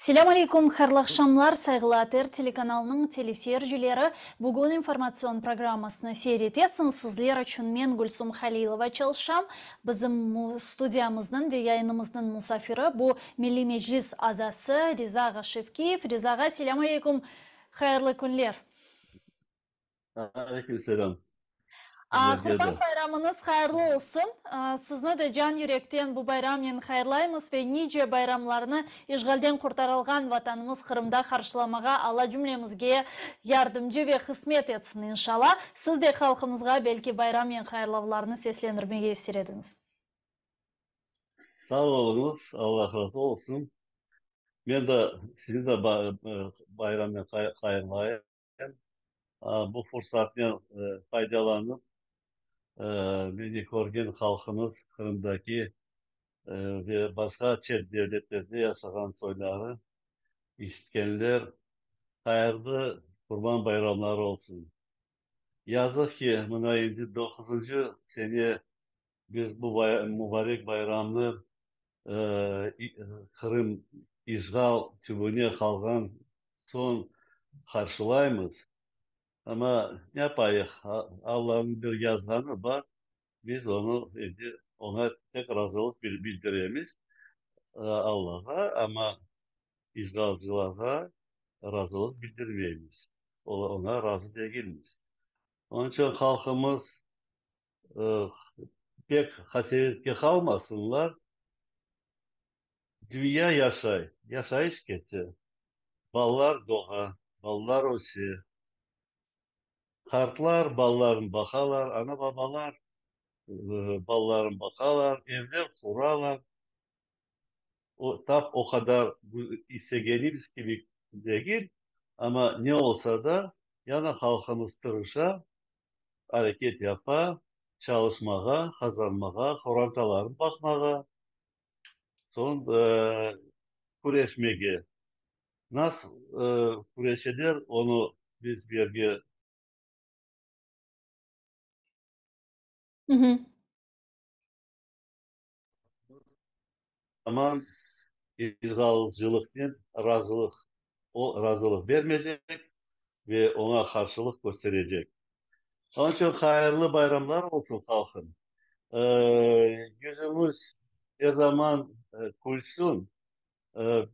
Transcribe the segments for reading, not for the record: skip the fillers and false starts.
Selâm aleyküm, hayırlı aqşamlar, sayğılı ATR telekanalınıñ teleseyircileri. Bugün informatsion programmasını seyir etesiñiz. Sizler içün men, Gülsum Halilova, çalışam. Bizim studiyamıznıñ ve yayınımıznıñ musafiri, bu Milliy Meclis azası Riza ağa Şevkiyev. Riza ağa, selâm aleyküm, hayırlı künler. Aleyküm selâm. Qurban bayramıñız hayırlı olsun. Sizni de can yürekten bu bayramnen hayırlaymız ve nice bayramlarnı işğalden qurtarılğan Vatanımız Qırımda qarşılamağa Alla cümlemizge yardımcı ve qısmet etsin, inşalla. Siz de halqımızğa belki bayramnen hayırlavlarnı seslendirmege ister ediñiz. Sağ oluñız, Alla razı olsun. Men de sizni de bayramnen hayırlayım. Bu fursatnen faydalanıp, meni körgen halqımız, Qırımdaki ve başqa çet devletlerde yaşağan soyları, işitkenler, hayırlı Qurban bayramları olsun. Yazıq ki, mına endi doquzıncı sene biz bu mubarek bayramnı Qırım işğal tübüne qalğan soñ qarşılaymız. Amma ne yapayıq, Allanıñ bir yazğanı bar, biz onı endi oña tek razılıq bildiremiz, Allağa, amma işğalcılarğa razılıq bildirmeymiz, oña razı degilmiz. Onıñ içün halqımız Pek qasevetke qalmasınlar, dünya yaşay, yaşayış kete, balalar doğa, balalar öse, qartlar balalarını baqalar, ana-babalar balalarını baqalar, evler quralar. O, tap o qadar istegenimiz kibi degil, amma ne olsa da, yana halqımız tırışa, areket yapa, çalışmağa, qazanmağa, qorantalarını baqmağa, soñ küreşmege. Nasıl küreşeler, onı biz berge. Aman işğalcılıqnen razılıq, o razılıq bermeycek ve oña qarşılıq kösterecek. Onıñ içün hayırlı bayramlar olsun, halqım. Yüzüñiz er zaman külsün.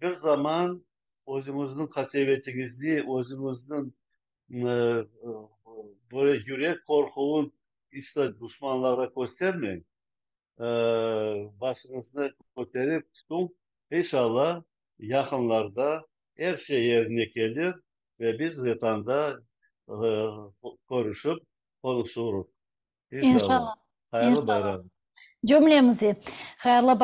Bir zaman özüñizniñ qasevetiñizni, özüñizniñ böyle yürek qorquvın iç de duşmanlarğa köstermeñ. Başıñıznı köterip tutuñ, inşallah, yaqınlarda er şey yerine kelir ve biz Vetanda körüşip qonuşurıq. İnşallah. Hayırlı bayram. Cümlemize hayırlı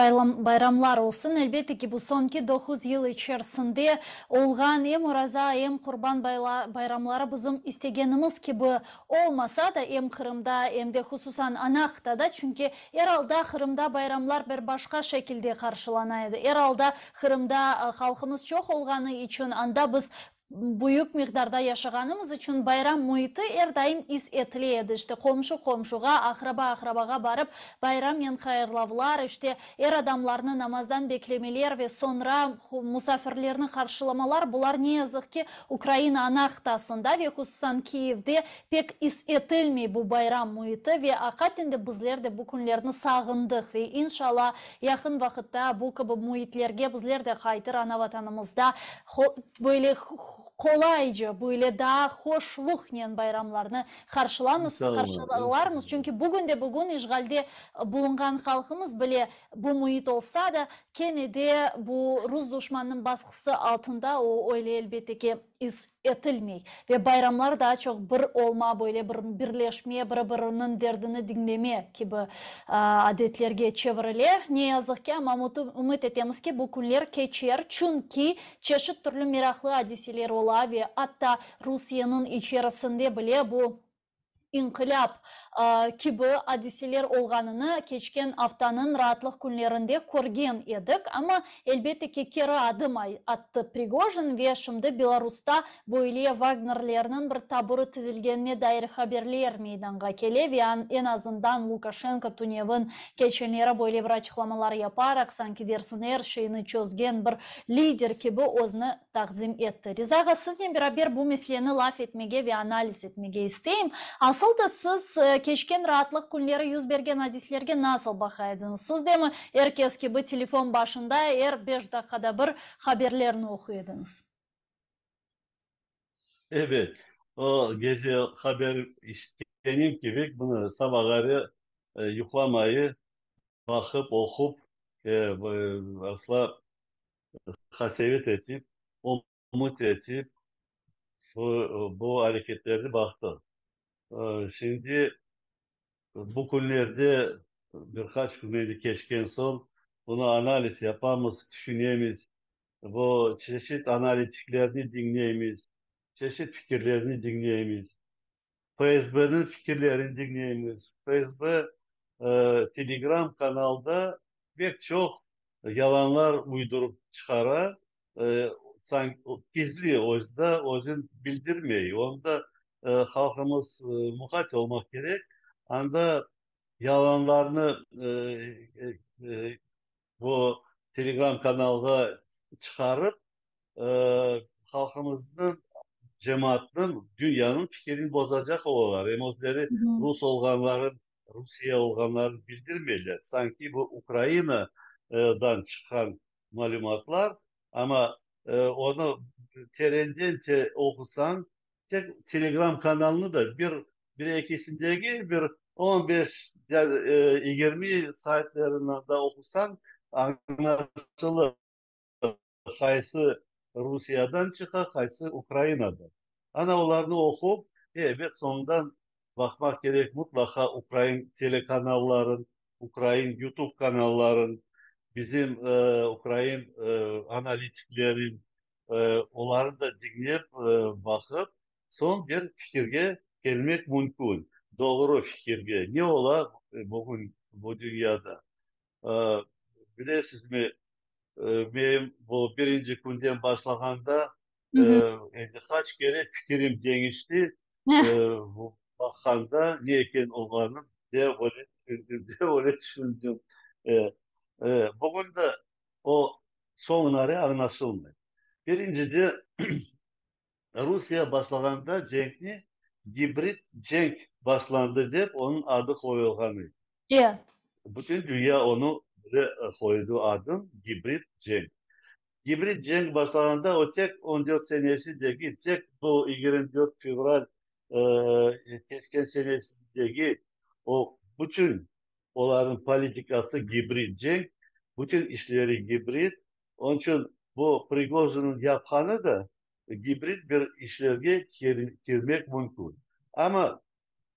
bayramlar olsun. Elbette ki, bu soñki doquz yıl içerisinde olğan em Oraza, em Qurban bayramları bizim istegenimiz kibi olmasa da, em Qırımda, em de hususan ana qıtada, çünki er alda Qırımda bayramlar bir başqa şekilde qarşılana edi. Er alda Qırımda halqımız çoq olğanı içün anda biz Büyük miqdarda yaşağanımız içün bayram müiti er daim is etile edi. İşte, qomşu qomşuğa, aqraba aqrabağa barıp, bayramnen hayırlavlar, işte, er adamlarnı namazdan beklemeler ve soñra musafirlerni qarşılamalar, bular, ne yazıq ki, Ukraina ana qıtasında ve hususan Kiyevde pek is etilmey bu bayram müiti ve aqaten de bizler de bu künlerni sağındıq ve inşalla yaqın vaqıtta bu kibi müitlerge bizler de qaytır ana Vatanımızda Böyle qolayca, böyle daa hoşluqnen bayramlarnı qarşılamız, qarşılarmız, çünki bugün de bugün işğalde bulunğan halqımız bile bu müit olsa da, kene de bu rus duşmanınıñ basqısı altında o öyle elbette ki is etilmey. Ve bayramlar daa çoq bir olma, böyle bir birleşme, biri-biriniñ derdini diñleme kibi adetlerge çevirile. Ne yazıq ki, amma ümüt etemiz ki, bu künler keçer, çünki çeşit türlü meraqlı adiseler ola ve atta Rusiyeniñ içerisinde bile bu. İnqilâp kibi adiseler olğanını keçken aftanıñ raatlıq künlerinde körgen edik, amma, elbette ki, keri adım attı Prigojin ve şimdi Belarusta böyle Vagnerlerniñ bir taburı tizilgenine dair haberler meydanğa kele ve eñ azından Lukaşenko tünevin keçenleri böyle bir açıqlamalar yaparaq, sanki dersiñ er şeyni çözgen bir lider kibi özüni taqdim etti. Riza ağa, siznen beraber bu meseleni laf etmege ve analiz etmege isteyim. Asıl da siz keçken raatlıq künleri yüz bergen adislerge nasıl baqa ediñiz? Siz de mi er kes kibi telefon başında er beş daqqada bir haberlerni oquy ediñiz? Evet, o gece haber işitkenim kibi, bunı sabahları yuqlamayı baqıp, oqup, asla qasevet etip, ümüt etip, bu areketlerni baqtıq. Şimdi bu künlerde, bir qaç kün endi keçken soñ, bunı analiz yapamız, tüşünemiz, bu çeşit analitiklerni diñleymiz, çeşit fikirlerni diñleymiz. FSBniñ fikirlerini diñleymiz. FSB Telegram kanalda pek çoq yalanlar uydurıp çıqara, sanki gizli özü de özün bildirmey. Onı da halqımız muqayt olmaq kerek. Anda yalanlarnı bu Telegram kanalğa çıqarıp, halqımıznıñ, cemaatnıñ, dünyanıñ fikirini bozacaq olalar. Em özleri rus olğanların, Rusiye olğanların bildirmeyler. Sanki bu Ukrainadan çıqqan malümatlar, amma onı terenden oqusañ, tek Telegram kanalını da bir, bir-ekisindegi bir 15 ya 20 saytlarını da oqusañ, añlaşılır, qaysı Rusiyadan çıqa, qaysı Ukrainadan. Ana olarnı oqup, ebet, soñundan baqmaq kerek mutlaqa ukrain telekanalların, ukrain YouTube kanalların, bizim ukrain analitiklerin, olarnı da diñlep, baqıp, soñ bir fikirge kelmek mümkün, doğru fikirge. Ne ola bugün bu dünyada? Bilesizmi, men bu birinci künden başlağanda endi qaç kere fikirim deñişti, baqqanda ne eken olğanı, de öyle tüşündim, de öyle tüşündim. Bugün de o soñları añlaşılmay. Birincide, Rusiye başlağanda cenkni gibrid cenk başlandı dep onıñ adı qoyulğan edi. Bütün dünya onı qoydı adın gibrid cenk. Gibrid cenk başlağanda o tek 14 senesi degil, tek bu 24 fevral keçken senesi degil, o bütün olarnıñ politikası gibrid cenk, bütün işleri gibrid. Onıñ içün bu Prigojinniñ yapqanı da gibrid bir işlerge kirmek mümkün. Amma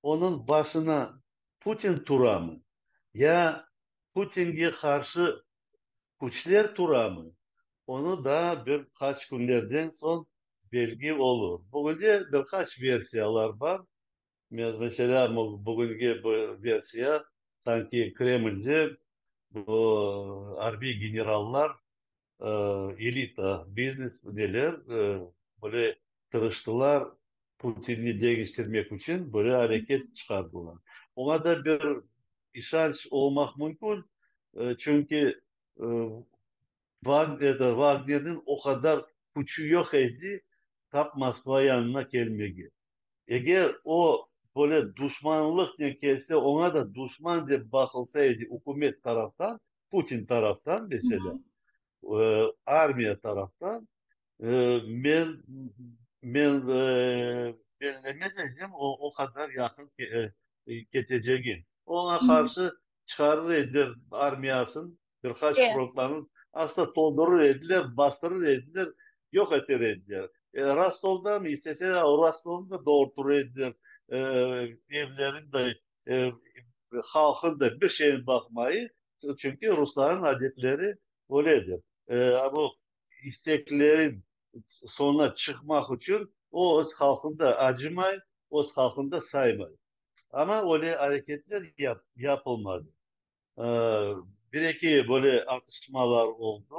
onıñ başına Putin turamı, ya Putinge qarşı küçler turamı, onı daa bir qaç künlerden soñ belgi olur. Bugünde bir qaç versiyalar bar. Meselâ, bugünki bu versiya, sanki Kremlde bu arbiy generallar, elita, biznes neler böyle tırıştılar Putinni deñiştirmek içün böyle areket çıqardılar. Oña da bir işanç olmaq mümkün, çünki Vagnerniñ o qadar küçü yoq edi tap Moskva yanına kelmege. Eger o böyle duşmanlıqnen kelse, oña da duşman dep baqılsa edi ükümet taraftan, Putin taraftan, meselâ, armiya taraftan, men bellemez edim o qadar yaqın ketecegin. Oña qarşı çıqarır ediler armiyasın, bir qaç frontlarnı asla toldurır ediler, bastırır ediler, yoq eter ediler. Rostovdan isteseler, Rostovnı da doğurtır ediler, evlerini de, halqını da, bir şeyni baqmayı, çünki ruslarnıñ adetleri öyledir. Bu isteklerin soñuna çıqmaq içün o öz halqını da acımay, öz halqını da saymay. Amma öyle areketler yapılmadı. Bir-eki böyle atışmalar oldı.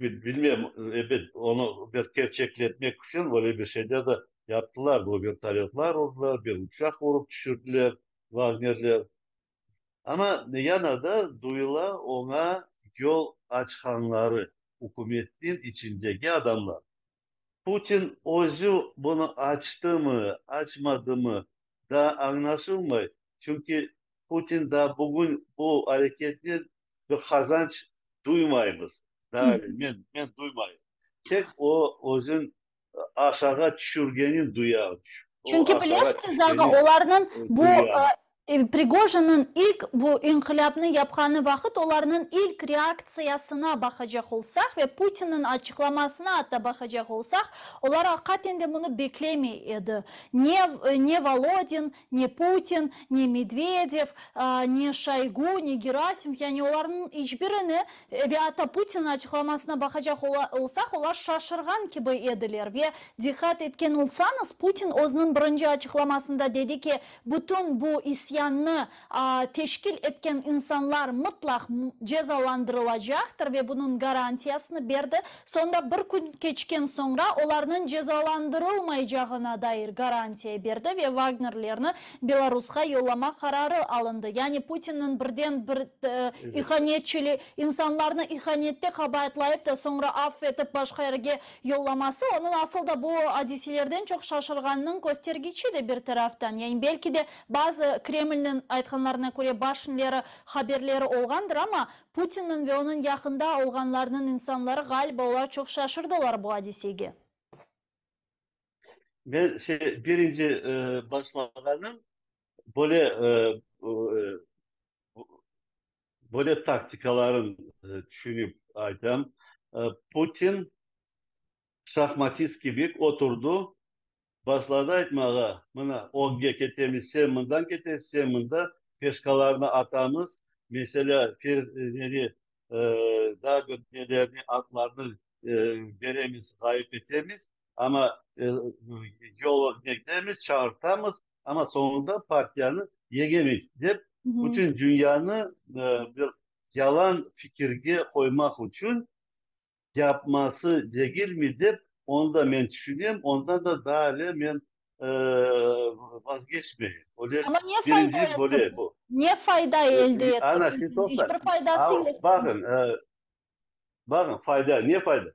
Bilmem, ebet, onı bir kerçekletmek içün böyle bir şeyler de yaptılar. Bu vertolötlar urdılar, bir uçaq urıp tüşürdiler, Vagnerler. Amma yana da duyula oña yol açqanları, ükümetniñ içindeki adamlar. Putin özü bunı açtımı, açmadımı, daa añlaşılmay, çünki Putin daa bugün bu areketnen bir qazanç duymaymız, daa men, men duymayım. Tek o özün aşağa tüşürgenin duyam. Çünki bilesiz, Riza ağa, olarnıñ bu Prigojinniñ ilk bu inqilâpnı yapqanı vaqıt olarnıñ ilk reaktsiyasına baqacaq olsaq ve Putinniñ açıqlamasına atta baqacaq olsaq, olar aqiqaten de bunı beklemey edi. Ne ne Volodin, ne Putin, ne Medvedev, ne Şoygu, ne Gerasimov, yani olarnıñ iç birini ve atta Putinniñ açıqlamasına baqacaq olsaq, olar şaşırğan kibi ediler. Ve diqqat etken olsañız, Putin özüniñ birinci açıqlamasında dedi ki, Bütün bu isyannı teşkil etken insanlar mıtlaq cezalandırılacaqtır ve bunıñ garantiyasını berdi. Soñra bir kün keçken soñra olarnıñ cezalandırılmaycağına dair garantiya berdi ve Vagnerlerni Belarusqa yollamaq qararı alındı. Yani Putinniñ birden bir ihanetçili insanlarnı ihanette qabaatlayıp da soñra af etip başqa yerge Yollaması, onıñ asıl da bu adiselerden çoq şaşırğanınıñ köstergiçi de bir taraftan. Yani belki de bazı Kremlniñ aytqanlarına köre başınleri haberleri olğandır, amma Putinniñ ve onıñ yaqında olğanlarınıñ insanları ğaliba olar çoq şaşırdılar bu adisege. Men şey, birinci başlağanım böyle Böyle taktikaların tüşünip aytam, Putin şahmatist kibi oturdı, başladı aytmağa, mına, ögge ketemiz, sen mından ketesiñ, sen mında, peşkalarnı atamız, meselâ, neni, daa bir nelerni, atlarnı beremiz, ğayıp etemiz, amma yol ögüne gidemiz, çağırtamız, Amma soñunda partiyanı yeñemeyiz, dep, bütün dünyanı bir yalan fikirge qoymaq içün yapması degilmi, dep, onı da men tüşünem, ondan da daa ale men vazgeçmeyim. Öyle Amma ne fayda birinci etti böyle bu? bu. Ne fayda elde etti Ana, şimdi Putin? İç toqta. bir faydası yoq. Baqıñ, Baqıñ, fayda, ne fayda?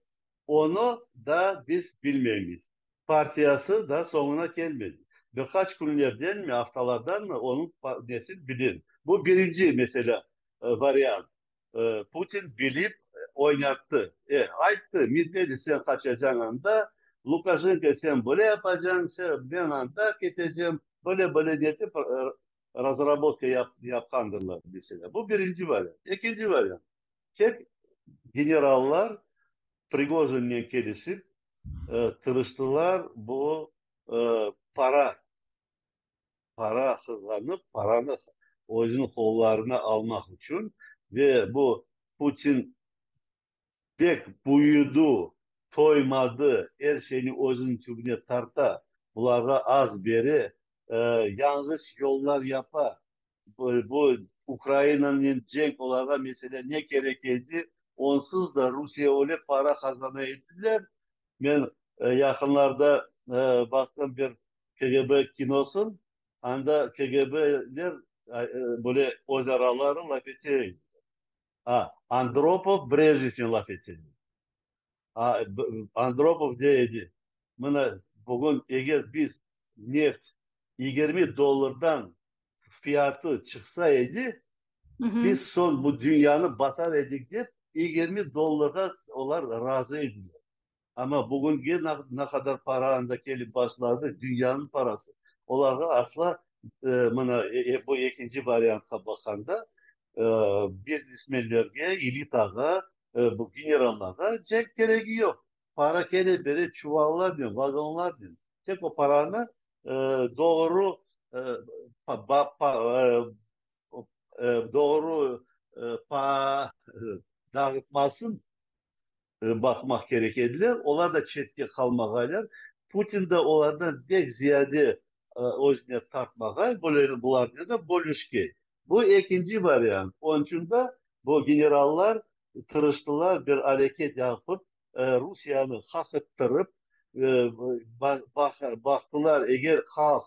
Onı da biz bilmeymiz. Partiyası da soñuna kelmedi. Bir qaç künlerdenmi, aftalardanmı onıñ nesi bilir. Bu birinci, meselâ, variant. Putin bilip oynattı. E, ayttı, Medvedev, sen qaçacañ anda, Lukaşenko, sen böyle yapacañ, sen, men anda ketecem, böyle-böyle netip razrabotka yapqandırlar, meselâ. Bu birinci variant. Ekinci variant. Tek generallar Prigojinnen kelişip tırıştılar bu para, para qızğanıp, paranı özüniñ qollarına almaq içün ve bu Putin pek büyüdi, toymadı, er şeyni özüniñ tübüne tarta, bularğa az bere, yañlış yollar yapa, Bu Ukrainanen cenk olarğa meselâ ne kerek edi? Onsız da Rusiye öyle para qazana ediler. Men yaqınlarda baqtım bir KGB kinosın, anda KGBler böyle öz araları laf ete ediler. A, Andropov Brejnevnen laf ete edi. A, Andropov dey edi, Mına, bugün eger biz neft 20 dollardan fiyatı çıqsa edi, biz soñ bu dünyanı basar edik dep, 20 dollarğa olar razı ediler. Amma bugünge ne qadar para anda kelip başladı, dünyanıñ parası, olarğa asla, mına, bu ekinci variantqa baqqanda, biznesmenlerge, elitağa, bu generallarğa cenk keregi yoq. Para kene bere çuvallarnen, vagonlarnen. Tek o paranı doğru doğru dağıtmasın baqmaq kerek ediler. Olar da çetke qalmağaylar. Putin de olardan pek ziyade. özüne tartmağa, böyle bularnen de bölüşkey. Bu ekinci variant. Onıñ içün de bu generallar tırıştılar bir areket yapıp, Rusiyeni qaqıttırıp, baqtılar, eger halq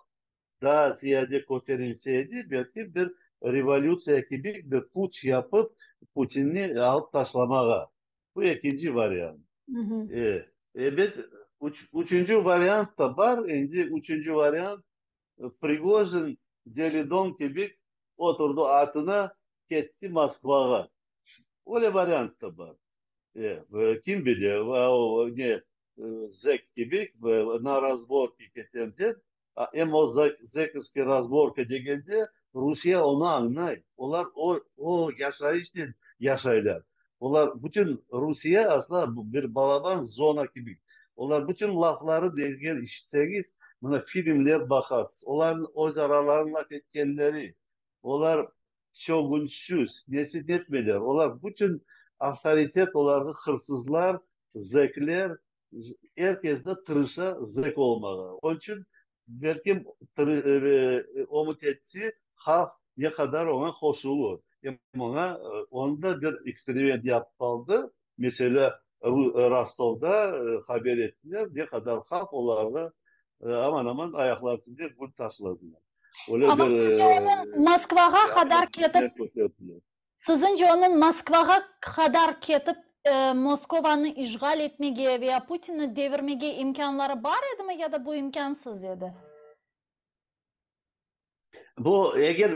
daa ziyade köterilse edi, belki bir revolütsiya kibi bir putç yapıp, Putinni alıp taşlamağa. Bu ekinci variant. Ebet, üçünci variant da bar. Endi üçünci variant, Prigojin delidon kibi oturdı atına, ketti Moskvağa. Öyle variant da bar. Kim bile, o ne, zek kibi na razborki ketem dep, em o zekovskiy razborka degende, Rusiye onı añlay. Olar o, o yaşayışnen yaşaylar. Olar bütün Rusiye asla bir balaban zona kibi. Olar bütün lafları eger işitseñiz, mına filmler baqasız, olarnıñ öz aralarında laf etkenleri, olar sögünçsiz, nesi netmeyler. Olar bütün avtoritet olarnı hırsızlar, zekler, er kes de tırışa zek olmağa. Onıñ içün belki ümüt etse, halq ne qadar oña qoşulur. Em oña onda bir eksperiment yapıp aldı, meselâ, Rostovda haber ettiler, ne qadar halq olarğa aman-aman ayaqları tübüne gül taşladılar. Öyle Amma bir sizce onıñ Moskvağa qadar ketip, siziñce onıñ Moskvağa qadar ketip, Moskovanı işğal etmege veya Putinni devirmege imkânları bar edimi ya da bu imkânsız edi? Bu, eger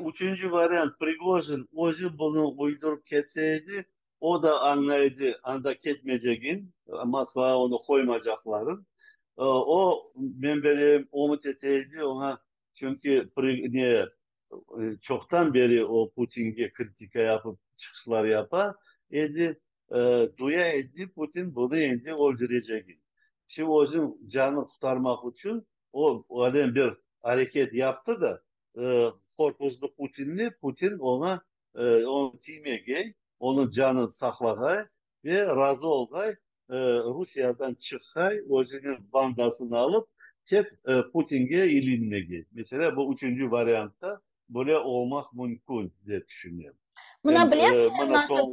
üçünci variant, Prigojin özü bunı uydurıp ketse edi, o da añlay edi, anda ketmeycegin, Moskvağa onı qoymacaqların. O, men bileyim, ümüt ete edi oña, çünki ne, çoqtan beri o Putinge kritika yapıp, çıqışlar yapa edi, duya edi, Putin bunı endi öldürecegin. Şimdi özüniñ canını qurtarmaq içün O, öyle bir areket yaptı da, qorquzdı Putinni, Putin oña, onı tiymegey, onıñ canını saqlağay ve razı olğay, Rusiyadan çıqqay, özüniñ bandasını alıp, tek Putinge ilinmegey. Meselâ, bu üçünci variantta böyle olmaq mümkün, dep tüşünem. Mına bilesiñmi nasıl?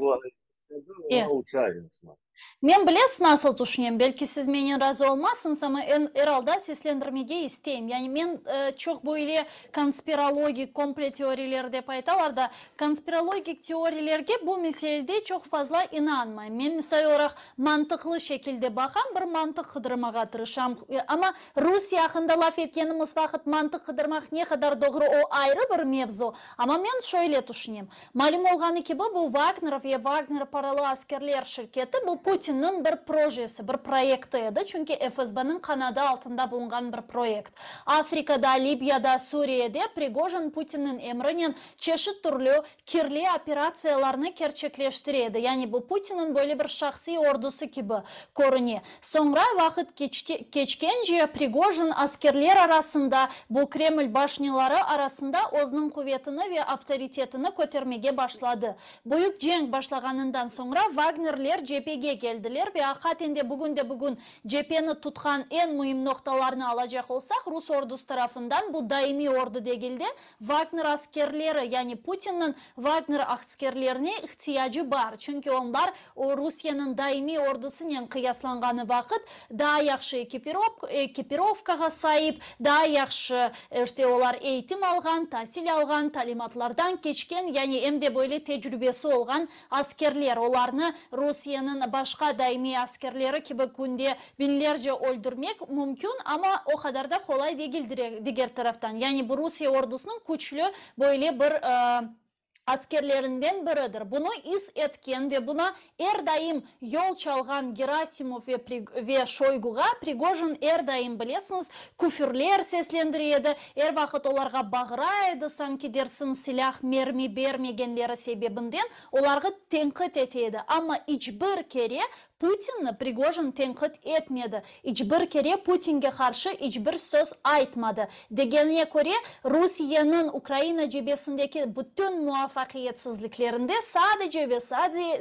Men bilesiz nasıl tüşünem, belki siz menen razı olmazsıñız, amma er alda seslendirmege isteyim. Yani men çoq böyle konspirologik, komple teorileri dep aytalar da, konspirologik teorilerge bu meselede çoq fazla inanmayım. Men misal olaraq mantıqlı şekilde baqam, bir mantıq qıdırmağa tırışam. Amma Rusiye aqqında laf etkenimiz vaqıt mantıq qıdırmaq ne qadar doğru, o ayrı bir mevzu. Amma men şöyle tüşünem. Malüm olğanı kibi, bu Vagner ve Vagner paralı askerler şirketi, bu Putinniñ bir projesi, bir proyekti edi, çünki FSBniñ qanadı altında bulunğan bir proyekt. Afrikada, Libyada, Suriyede Prigojin Putinniñ emrinen çeşit türlü kirli operatsiyalarnı kerçekleştire edi, yani bu Putinniñ böyle bir şahsiy ordusı kibi körüne. Soñra, vaqıt keçkence, Prigojin askerler arasında, bu Kreml başnyaları arasında özüniñ quvetini ve avtoritetini kötermege başladı. Büyük cenk başlağanından soñra Vagnerler cebege keldiler ve aqaten de bugün-de-bugün cebeni tutqan eñ müim noqtalarnı alacaq olsaq, rus ordusı tarafından bu daimiy ordu degil de, Vagner askerleri, yani Putinniñ Vagner askerlerine ihtiyacı bar, çünki onlar o Rusiyeniñ daimiy ordusınen qıyaslanğanı vaqıt daa yahşı ekipirovkağa saip, daa yahşı, işte, olar eğitim alğan, tasil alğan, talimatlardan keçken, yani em de böyle tecrübesi olğan askerler. Olarnı Rusiyeniñ başqa daimiy askerleri kibi künde biñlerce öldürmek mümkün, amma o qadar da qolay degil diger taraftan. Yani bu Rusiye ordusınıñ küçlü böyle bir askerlerinden biridir. Bunı is etken ve buna er daim yol çalğan Gerasimov ve ve Şoyguğa Prigojin er daim, bilesiñiz, küfürler seslendire edi, er vaqıt olarğa bağıra edi, sanki dersiñ silâh, mermi bermegenleri sebebinden olarğı tenqit ete edi. Amma iç bir kere. Putinni Prigojin tenqit etmedi, iç bir kere Putinge qarşı iç bir söz aytmadı. Degenine köre, Rusiyeniñ Ukraina cebesindeki bütün muvafaqiyetsizliklerinde sadece ve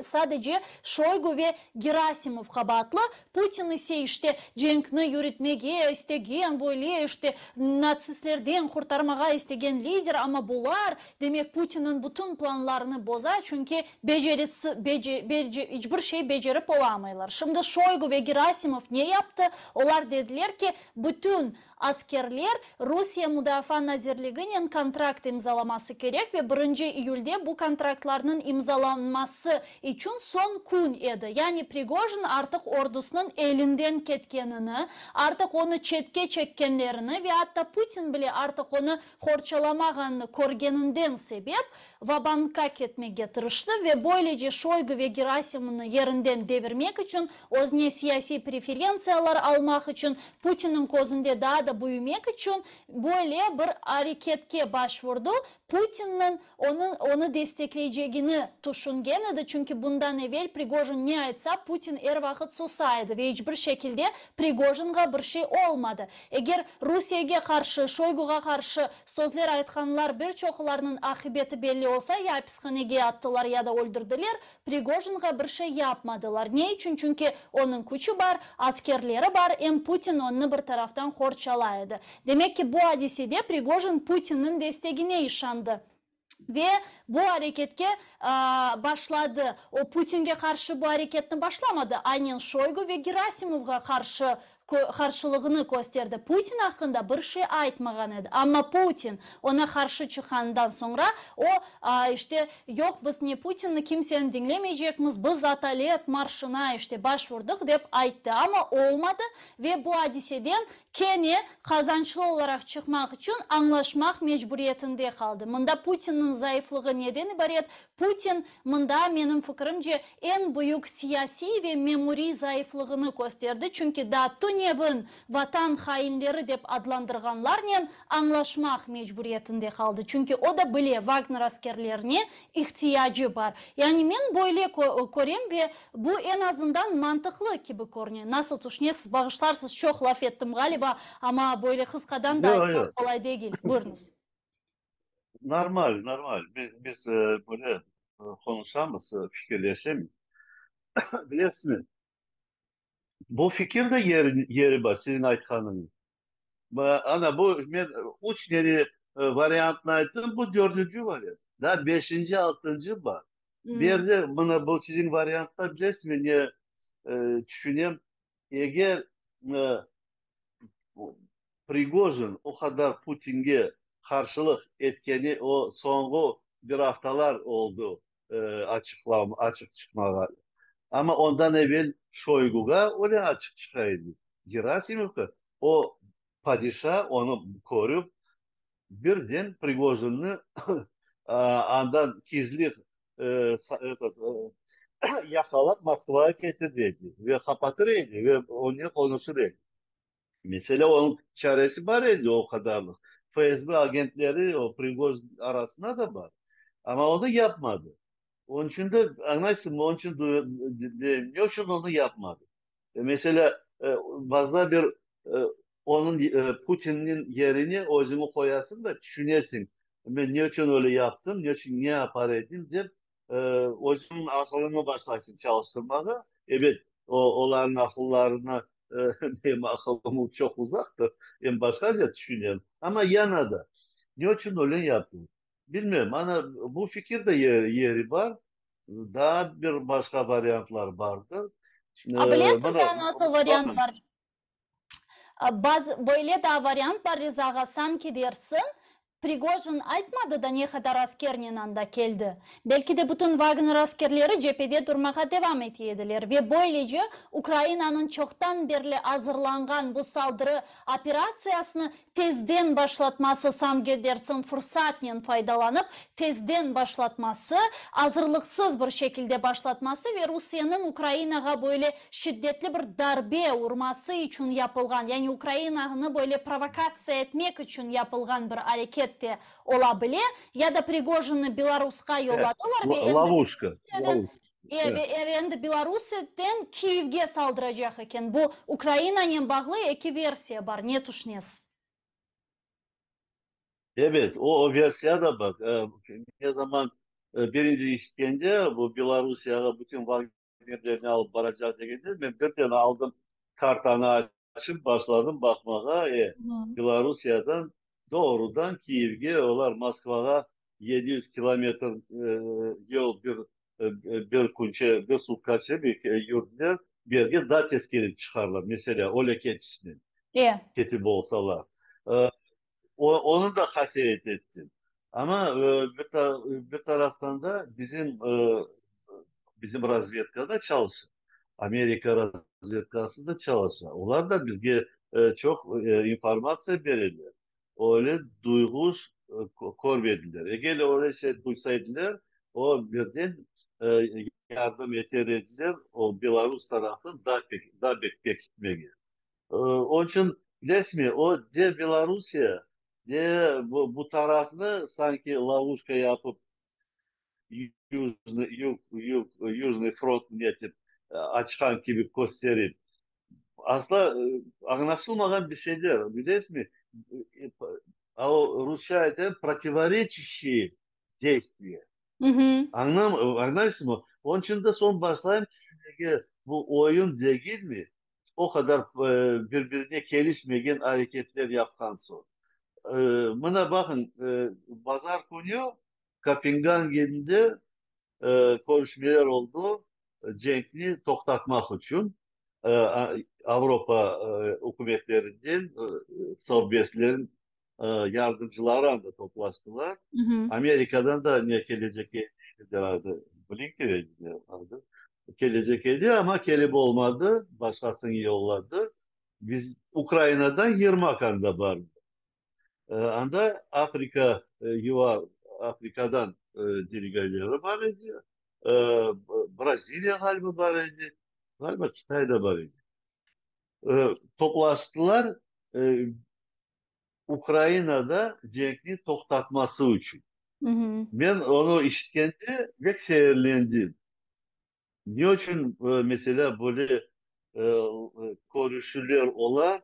sadece Şoygu ve Gerasimov qabaatlı, Putin ise işte cenkni yürütmege istegen, böyle işte natsistlerden qurtarmağa istegen lider, amma bular, demek, Putinniñ bütün planlarını boza, çünki becerisi, bece, bece, iç bir şey becerip olamaylar. Şimdi Şoygu ve Gerasimov ne yaptı? Olar dediler ki, bütün Askerler Rusiye Mudafaa nazirliginen kontrakt imzalaması kerek ve birinci iyülde bu kontraktlarnıñ imzalanması içün soñ kün edi. Yani Prigojin artıq ordusınıñ elinden ketkenini, artıq onı çetke çekkenlerini ve atta Putin bile artıq onı qorçalamağanını körgeninden sebep va-bankka ketmege tırıştı ve böylece Şoygu ve Gerasimovnı yerinden devirmek içün, özüne siyasiy preferentsiyalar almaq içün, Putinniñ közünde daa da büyümek içün böyle bir areketke başvurdı, Putinniñ onı onı destekleycegini tüşüngen edi, çünki bundan evel Prigojin ne aytsa, Putin er vaqıt susa edi ve iç bir şekilde Prigojinğa bir şey olmadı. Eger Rusiyege qarşı, Şoyguğa qarşı sözler aytqanlar bir çoqlarnıñ aqibeti belli olsa, ya apishanege attılar, ya da öldürdiler, Prigojinğa bir şey yapmadılar. Ne içün? Çünki onıñ küçü bar, askerleri bar, em Putin onnı bir taraftan qorçalay edi. Demek ki, bu adisede Prigojin Putinniñ destegine işandı. Ve bu areketke başladı. O, Putinge qarşı bu areketni başlamadı, aynen Şoygu ve Gerasimovğa qarşı qarşılığını kösterdi. Putin aqqında bir şey aytmağan edi. Amma Putin oña qarşı çıqqanından soñra, o, işte, yoq, biz ne Putinni, kimseni diñlemeycekmiz, biz atalet marşına, işte, başvurdıq, dep ayttı. Amma olmadı ve bu adiseden Kene qazançlı olaraq çıqmaq içün añlaşmaq mecburiyetinde qaldı. Mında Putinniñ zayıflığı neden ibaret? Putin mında, menim fikirimce, eñ büyük siyasiy ve memuriy zayıflığını kösterdi, çünki daa tünevin Vatan hainleri dep adlandırğanlarnen añlaşmaq mecburiyetinde qaldı, çünki o da bile Vagner askerlerine ihtiyacı bar. Yani men böyle körem ve bu eñ azından mantıqlı kibi körüne. Nasıl tüşünesiz? Bağışlarsız, çoq laf ettim, ğaliba, amma böyle qısqadan da aytmaq qolay degil. Buyurıñız. Normal, normal. Biz, biz böyle qonuşamız, fikirleşemiz. Bilesizmi, bu fikir de yeri bar, siziñ aytqanıñız. Ana, bu, men üç neni variantnı ayttım, bu dördünci variant. Daa beşinci, altıncı bar. Bu yerde, mına bu siziñ variantта, bilesizmi, ne tüşünem, eger Prigojin o qadar Putinge qarşılıq etkeni, o soñğu bir aftalar oldı açıqlam, açıq çıqmağa. Amma ondan evel Şoyguğa öyle açıq çıqa edi. Gerasimovqa o padişa onı körip, birden Prigojinni andan gizli etot, yaqalap Moskvağa ketirdi edi ve qapatır edi ve onen qonuşır edi. Mesele, onıñ çaresi bar edi o qadarlıq. FSB agentleri o Prigojin arasında da bar. Amma onı yapmadı. Onıñ içün de, añlaysızmı, onıñ içün ne içün onı yapmadı? Meselâ, bazıda bir onıñ, Putinniñ yerine özüñi qoyasıñ da, tüşünesiñ, men ne içün öyle yaptım, ne içün, ne yapar edim dep, özüñniñ aqılıñı başlaysıñ çalıştırmağa. Ebet, o, olarnıñ aqıllarına menim aqılım çoq uzaqtır, em başqaca tüşünem. Amma yana da, ne içün öyle yaptım? Bilmem, ana, bu fikir de yeri bar. Daa bir başqa variantlar bardır. A bilesiz daa nasıl variant bar? Bazı, böyle daa variant bar, Riza ağa, sanki dersiñ, Prigojin aytmadı da ne qadar askernen anda keldi. Belki de bütün Vagner askerleri cebede durmağa devam ete ediler ve böylece Ukrainanıñ çoqtan berli azırlanğan bu saldırı operatsiyasını tezden başlatması, sanki dersiñ fırsatnen faydalanıp tezden başlatması, azırlıqsız bir şekilde başlatması ve Rusiyeniñ Ukrainağa böyle şiddetli bir darbe urması içün yapılğan, yani Ukrainanı böyle provokatsiya etmek içün yapılğan bir areket de ola bile, ya da Prigojinni Belarusqa yolladılar ve endi Lovuşka. Endi Belarusiyeden Kiyevge saldıracaq eken. Bu Ukrainanen bağlı eki versiya bar. Ne tüşünesiz? Ebet, o versiya da bar. Ne zaman birinci işitkende, bu Belorussiyağa bütün Vagnerlerni alıp baracaq degende, men birden aldım kartanı açıp başladım baqmağa, Belorussiyadan doğrudan Kiyevge, olar Moskvağa 700 kilometr yol bir bir künçe, bir sutkaçe yürdiler, bu yerge daa tez kelip çıqarlar, meselâ, öyle ketişnen ketip olsalar. Onı da hasevet ettim. Amma bir taraftan da bizim bizim razvedka da çalışa, Amerika razvedkası da çalışa. Olar da bizge çoq informatsiya bereler. Öyle duyğuş körmediler. Eger öyle şey duysa ediler, o birden yardım eter ediler o belarus tarafını daa pek daa bek pekitmege. Onıñ içün, bilesizmi, o de Belorusiye, de bu tarafnı sanki lovuşka yapıp, Yujnıy, Yug, Yug, Yujnıy front netip açqan kibi kösterip, asla añlaşılmağan bir şeyler, bilesizmi, a o rusça aytayım, protivoreçişçiye deystviya. Añlam, añlaysızmı? Onıñ içün de soñ başlayım tüşünmege, bu oyun degilmi? O qadar bir-birine kelişmegen areketler yapqan soñ. Mına baqıñ, bazar künü Kopengagende körüşmeler oldı, cenkni toqtatmaq içün Avropa ükümetlerinden sohbetlerin yardımcıları anda toplaştılar. Amerikadan da ne kelecek edi, adı, Blinken edi adı, kelecek edi, amma kelip olmadı, başqasını yolladı. Biz Ukrainadan Yermak anda bardı. Anda Afrika, yuva Afrikadan delegaleri bar edi, Braziliya ğaliba bar edi, ğaliba Kitay da bar edi. Toplaştılar Ukrainada cenkni toqtatması içün. Men onı işitkende pek seerlendim. Ne içün, meselâ, böyle körüşüvler ola,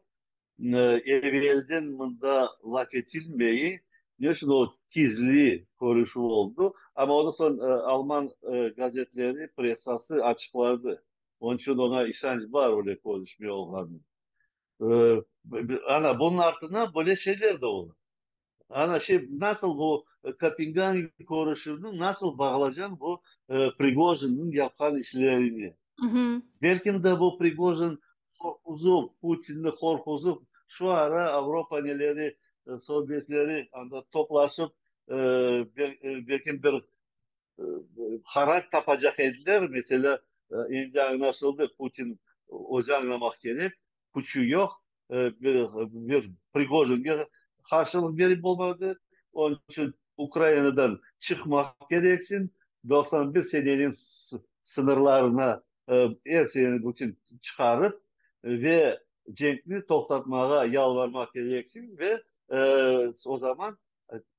evelden mında laf etilmey, ne içün o gizli körüşüv oldı? Amma ondan soñ alman gazetleri, pressası açıqladı. Onıñ içün oña işanç bar öyle körüşme olğanı. Ana, bunıñ artına böyle şeyler de ola. Ana, şey, nasıl bu Kopengagen körüşüvni nasıl bağlacañ bu Prigojinniñ yapqan işlerine? Belkim de bu Prigojin qorquzıp, Putinni qorquzıp, şu ara Avropa neleri, sohbetleri anda toplaşıp, belkim bir qarar tapacaq ediler. Meselâ, endi añlaşıldı, Putin özü añlamaq kerek, küçü yoq, bir Prigojinge qarşılıq berip olmadı, onıñ içün Ukrainadan çıqmaq kereksiñ, 91 seneniñ sıñırlarına er şeyni bütün çıqarıp ve cenkni toqtatmağa yalvarmaq kereksiñ ve o zaman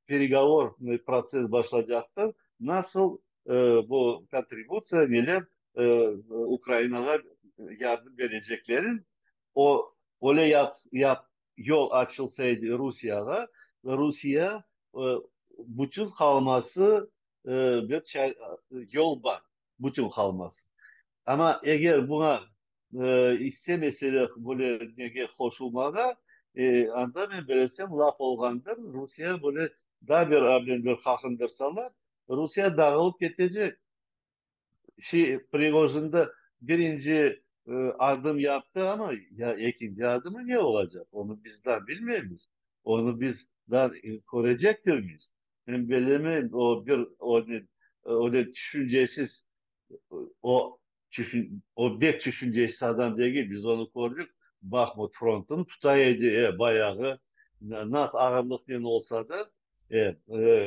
peregovornıy protsess başlacaqtır, nasıl bu kontributsiya neler Ukrainağa yardım bereceklerin, o öyle yap yol açılsa edi Rusiyağa, Rusiye bütün qalması bir yol bar, bütün qalması. Amma eger buña istemeseler böyle nege qoşulmağa, anda men bilesem laf olğandır, Rusiye böyle daa bir ablen bir qaqındırsalar, Rusiye dağılıp ketecek. Şey, Prigojin da birinci adım yaptı, amma ya ekinci adımı ne olacaq, onı biz daa bilmeymiz, onı biz daa körecektirmiz. Men bilemeyim, o bir öyle tüşüncesiz, o o bek tüşüncesiz adam degil, biz onı kördik, Bahmut frontını tuta edi, bayağı, nasıl ağırlıqnen olsa da,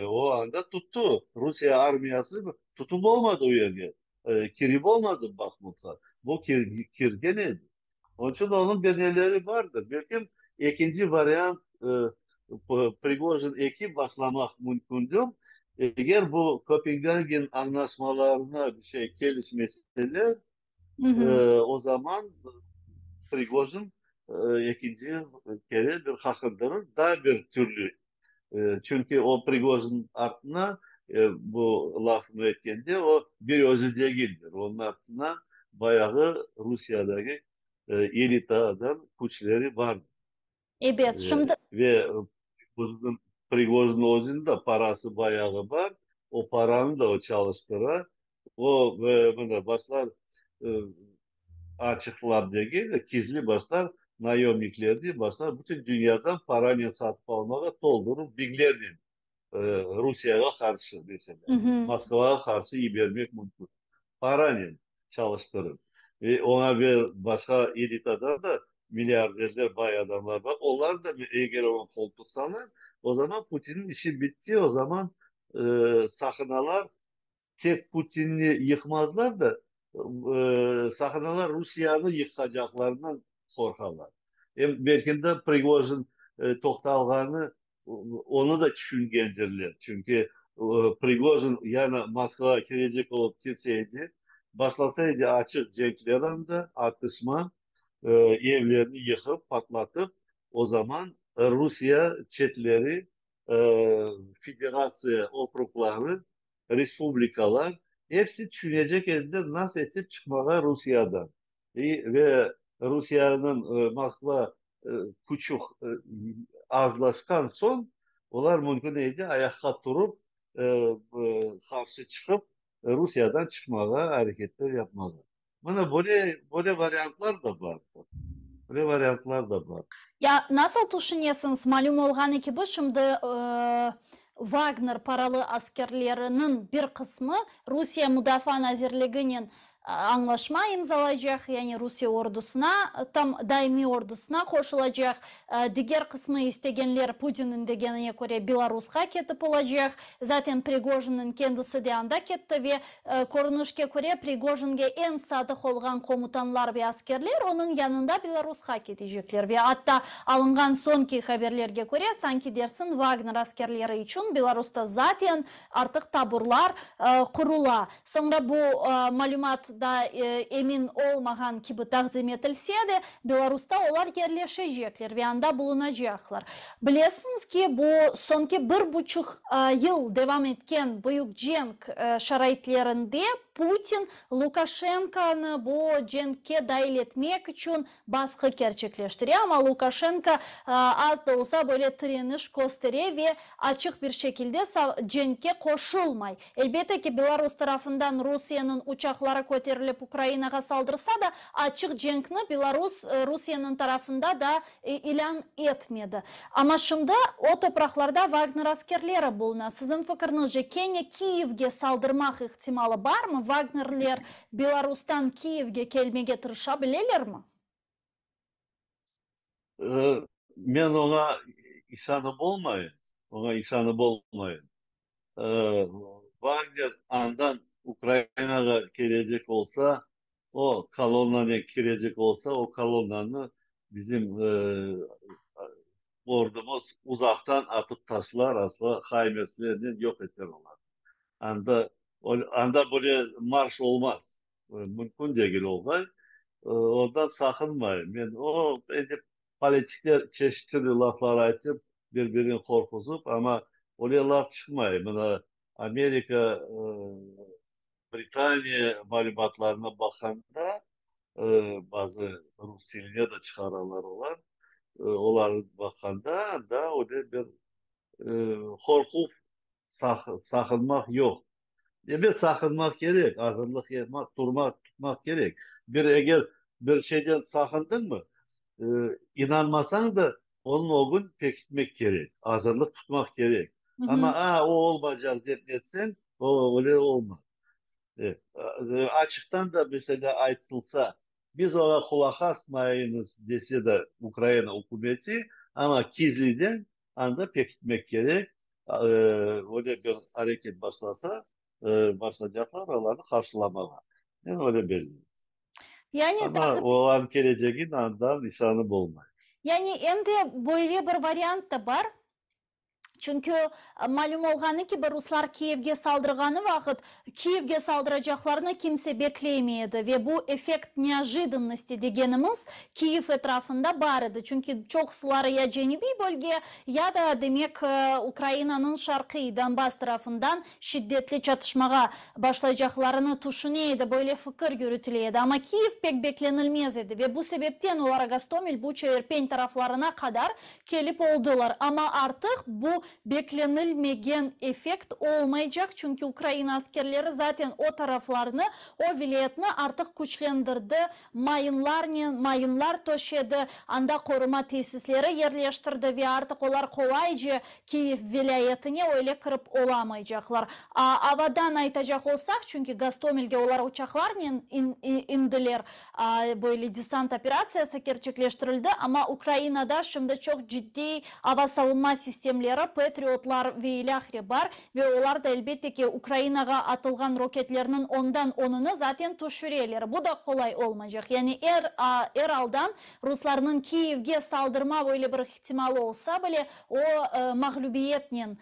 o anda tuttı. Rusiye armiyası tutıp olmadı o yerge, kirip olmadı Bahmutqa, bu kirgen edi. Onıñ içün onıñ bir neleri bardır. Belkim, ekinci variant, Prigojin eki başlamaq mümkündür. Eger bu Kopengagen añlaşmalarına bir şey kelişmeseler, o zaman Prigojin ekinci kere bir qaqındırır, daa bir türlü. Çünki o Prigojin artına, bu lafnı etkende, o bir özü degildir, onıñ artına bayağı Rusiyadaki elitadan küçleri bardır. Ebet, şimdi. Ve Prigojin özüniñ de parası bayağı bar, o paranı da o çalıştıra. O, mına, başlar açıqlap degil de, gizli başlar nayomniklerni başlar bütün dünyadan paranen satıp almağa, toldurıp biñlernen Rusiyağa qarşı, meselâ, Moskvağa qarşı yibermek mümkün. Paranen çalıştırıp. Ve oña bir başqa elitadan da milliarderler, bay adamlar bar. Olar da eger oña qol tutsalar, o zaman Putinniñ işi bitti, o zaman saqınalar, tek Putinni yıqmazlar da, saqınalar Rusiyanı yıqacaqlarından qorqalar. Em belki de Prigojin toqtalğanı onı da tüşüngendirler. Çünki Prigojin yani Moskvağa kirecek olıp kirse edi, başlasa edi açıq cenkler anda, atışma, evlerni yıqıp, patlatıp, o zaman Rusiye çetleri, federatsiya okrugları, respublikalar, episi tüşünecek ediler nasıl etip çıqmağa Rusiyadan. Ve Rusiyeniñ Moskva küçü azlaşqan soñ, olar mümkün edi ayaqqa turıp, qarşı çıqıp, Rusiyadan çıqmağa areketler yapmağa. Mına böyle, böyle variantlar da bar. Böyle variantlar da bar. Ya nasıl tüşünesiñiz, malüm olğanı kibi, şimdi Vagner paralı askerleriniñ bir qısmı Rusiye Mudafaa nazirliginen añlaşma imzalaycaq, yani Rusiye ordusına, tam daimiy ordusına qoşulacaq, diger qısmı istegenler, Putinniñ degenine köre, Belarusqa ketip olacaq. Zaten Prigojinniñ kendisi de anda ketti ve, körünişke köre, Prigojinge eñ sadıq olğan komutanlar ve askerler onıñ yanında Belarusqa ketecekler ve atta alınğan soñki haberlerge köre, sanki dersiñ Vagner askerleri içün Belarusta zaten Artıq taburlar qurula. Soñra bu malümat da emin olmağan kibi taqdim etilse de, Belarusta olar yerleşecekler ve anda bulunacaqlar. Bilesiñiz ki, bu soñki bir buçuq yıl devam etken büyük cenk şaraitlerinde Putin Lukaşenkonı bu cenkke dail etmek içün basqı kerçekleştire, amma Lukaşenko az da olsa böyle tireniş köstere ve açıq bir şekilde cenkke qoşulmay. Elbette ki, Belarus tarafından Rusiyeniñ uçaqları köterilip Ukrainağa saldırsa da, açıq cenkni Belarus Rusiyeniñ tarafında da ilân etmedi. Amma şimdi o topraqlarda Vagner askerleri buluna. Siziñ fikirñizce, kene Kiyevge saldırmaq ihtimalı barmı? Vagnerler Belarustan Kiyevge kelmege tırışa bilelermi? Men oña işanıp olmayım, oña işanıp olmayım. Vagner andan Ukrainağa kelecek olsa, o kolonnanen kirecek olsa, o kolonnanı bizim ordumız uzaqtan atıp taşlar, asla haymeslernen yoq eter olarnı. Anda, anda böyle marş olmaz. Mümkün degil olğay. Ondan saqınmayım. Men o, endi politikler çeşit türlü laflar aytıp, bir-birini qorquzıp, amma öyle laf çıqmay. Mına Amerika, Britaniya malümatlarına baqqanda, bazı rus tiline de çıqaralar olar, olarnı baqqanda, anda öyle bir qorquv, saqınmaq yoq. Ebet, saqınmaq kerek, azırlıq yapmaq, turmaq, tutmaq kerek. Bir eger bir şeyden saqındıñmı, inanmasañ da, onıñ ögün pekitmek kerek, azırlıq tutmaq kerek. Amma, a, o olmaycaq dep netseñ, o öyle olmaz. Açıqtan da, meselâ, aytılsa, biz oña qulaq asmaymız dese de Ukraina ükümeti, amma gizliden Anda pekitmek kerek, öyle bir areket başlasa, başlaycaqlar olarnı qarşılamağa. Men öyle belleyim. Yani Amma olarnıñ kelecegi andan nişanı bolmay. Yani em de böyle bir variant da bar. Çünki, malüm olğanı kibi, ruslar Kiyevge saldırğanı vaqıt, Kiyevge saldıracaqlarını kimse beklemey edi ve bu effekt neojidannosti degenimiz Kiyev etrafında bar edi. Çünki çoqusıları ya cenübiy bölge, ya da, demek, Ukrainanıñ şarqiy, Donbass tarafından şiddetli çatışmağa başlaycaqlarını tüşüne edi, böyle fikir yürütile edi. Amma Kiyev pek beklenilmez edi ve bu sebepten olar Gostomel, Buça, İrpen taraflarına qadar Kelip oldılar, amma artıq bu beklenilmegen effekt olmaycaq, çünki Ukraina askerleri zaten o taraflarnı, o vilâyetni artıq küçlendirdi, mayınlarnen mayınlar töşedi, anda qoruma tesisleri yerleştirdi ve artıq olar qolayca Kiyev vilâyetine öyle kirip olamaycaqlar. A, avadan aytacaq olsaq, çünki Gostomelge olar uçaqlarnen indiler, Böyle desant operatsiyası kerçekleştirildi, amma Ukrainada şimdi çoq ciddiy ava savunma sistemleri, Patriotlar ve ilâhre bar ve olar da, elbette ki, Ukrainağa atılğan roketlerniñ ondan onunı zaten tüşüreler. Bu da qolay olmaycaq. Yani er er aldan ruslarnıñ Kiyevge saldırma böyle bir ihtimalı olsa bile, o mağlübiyetnen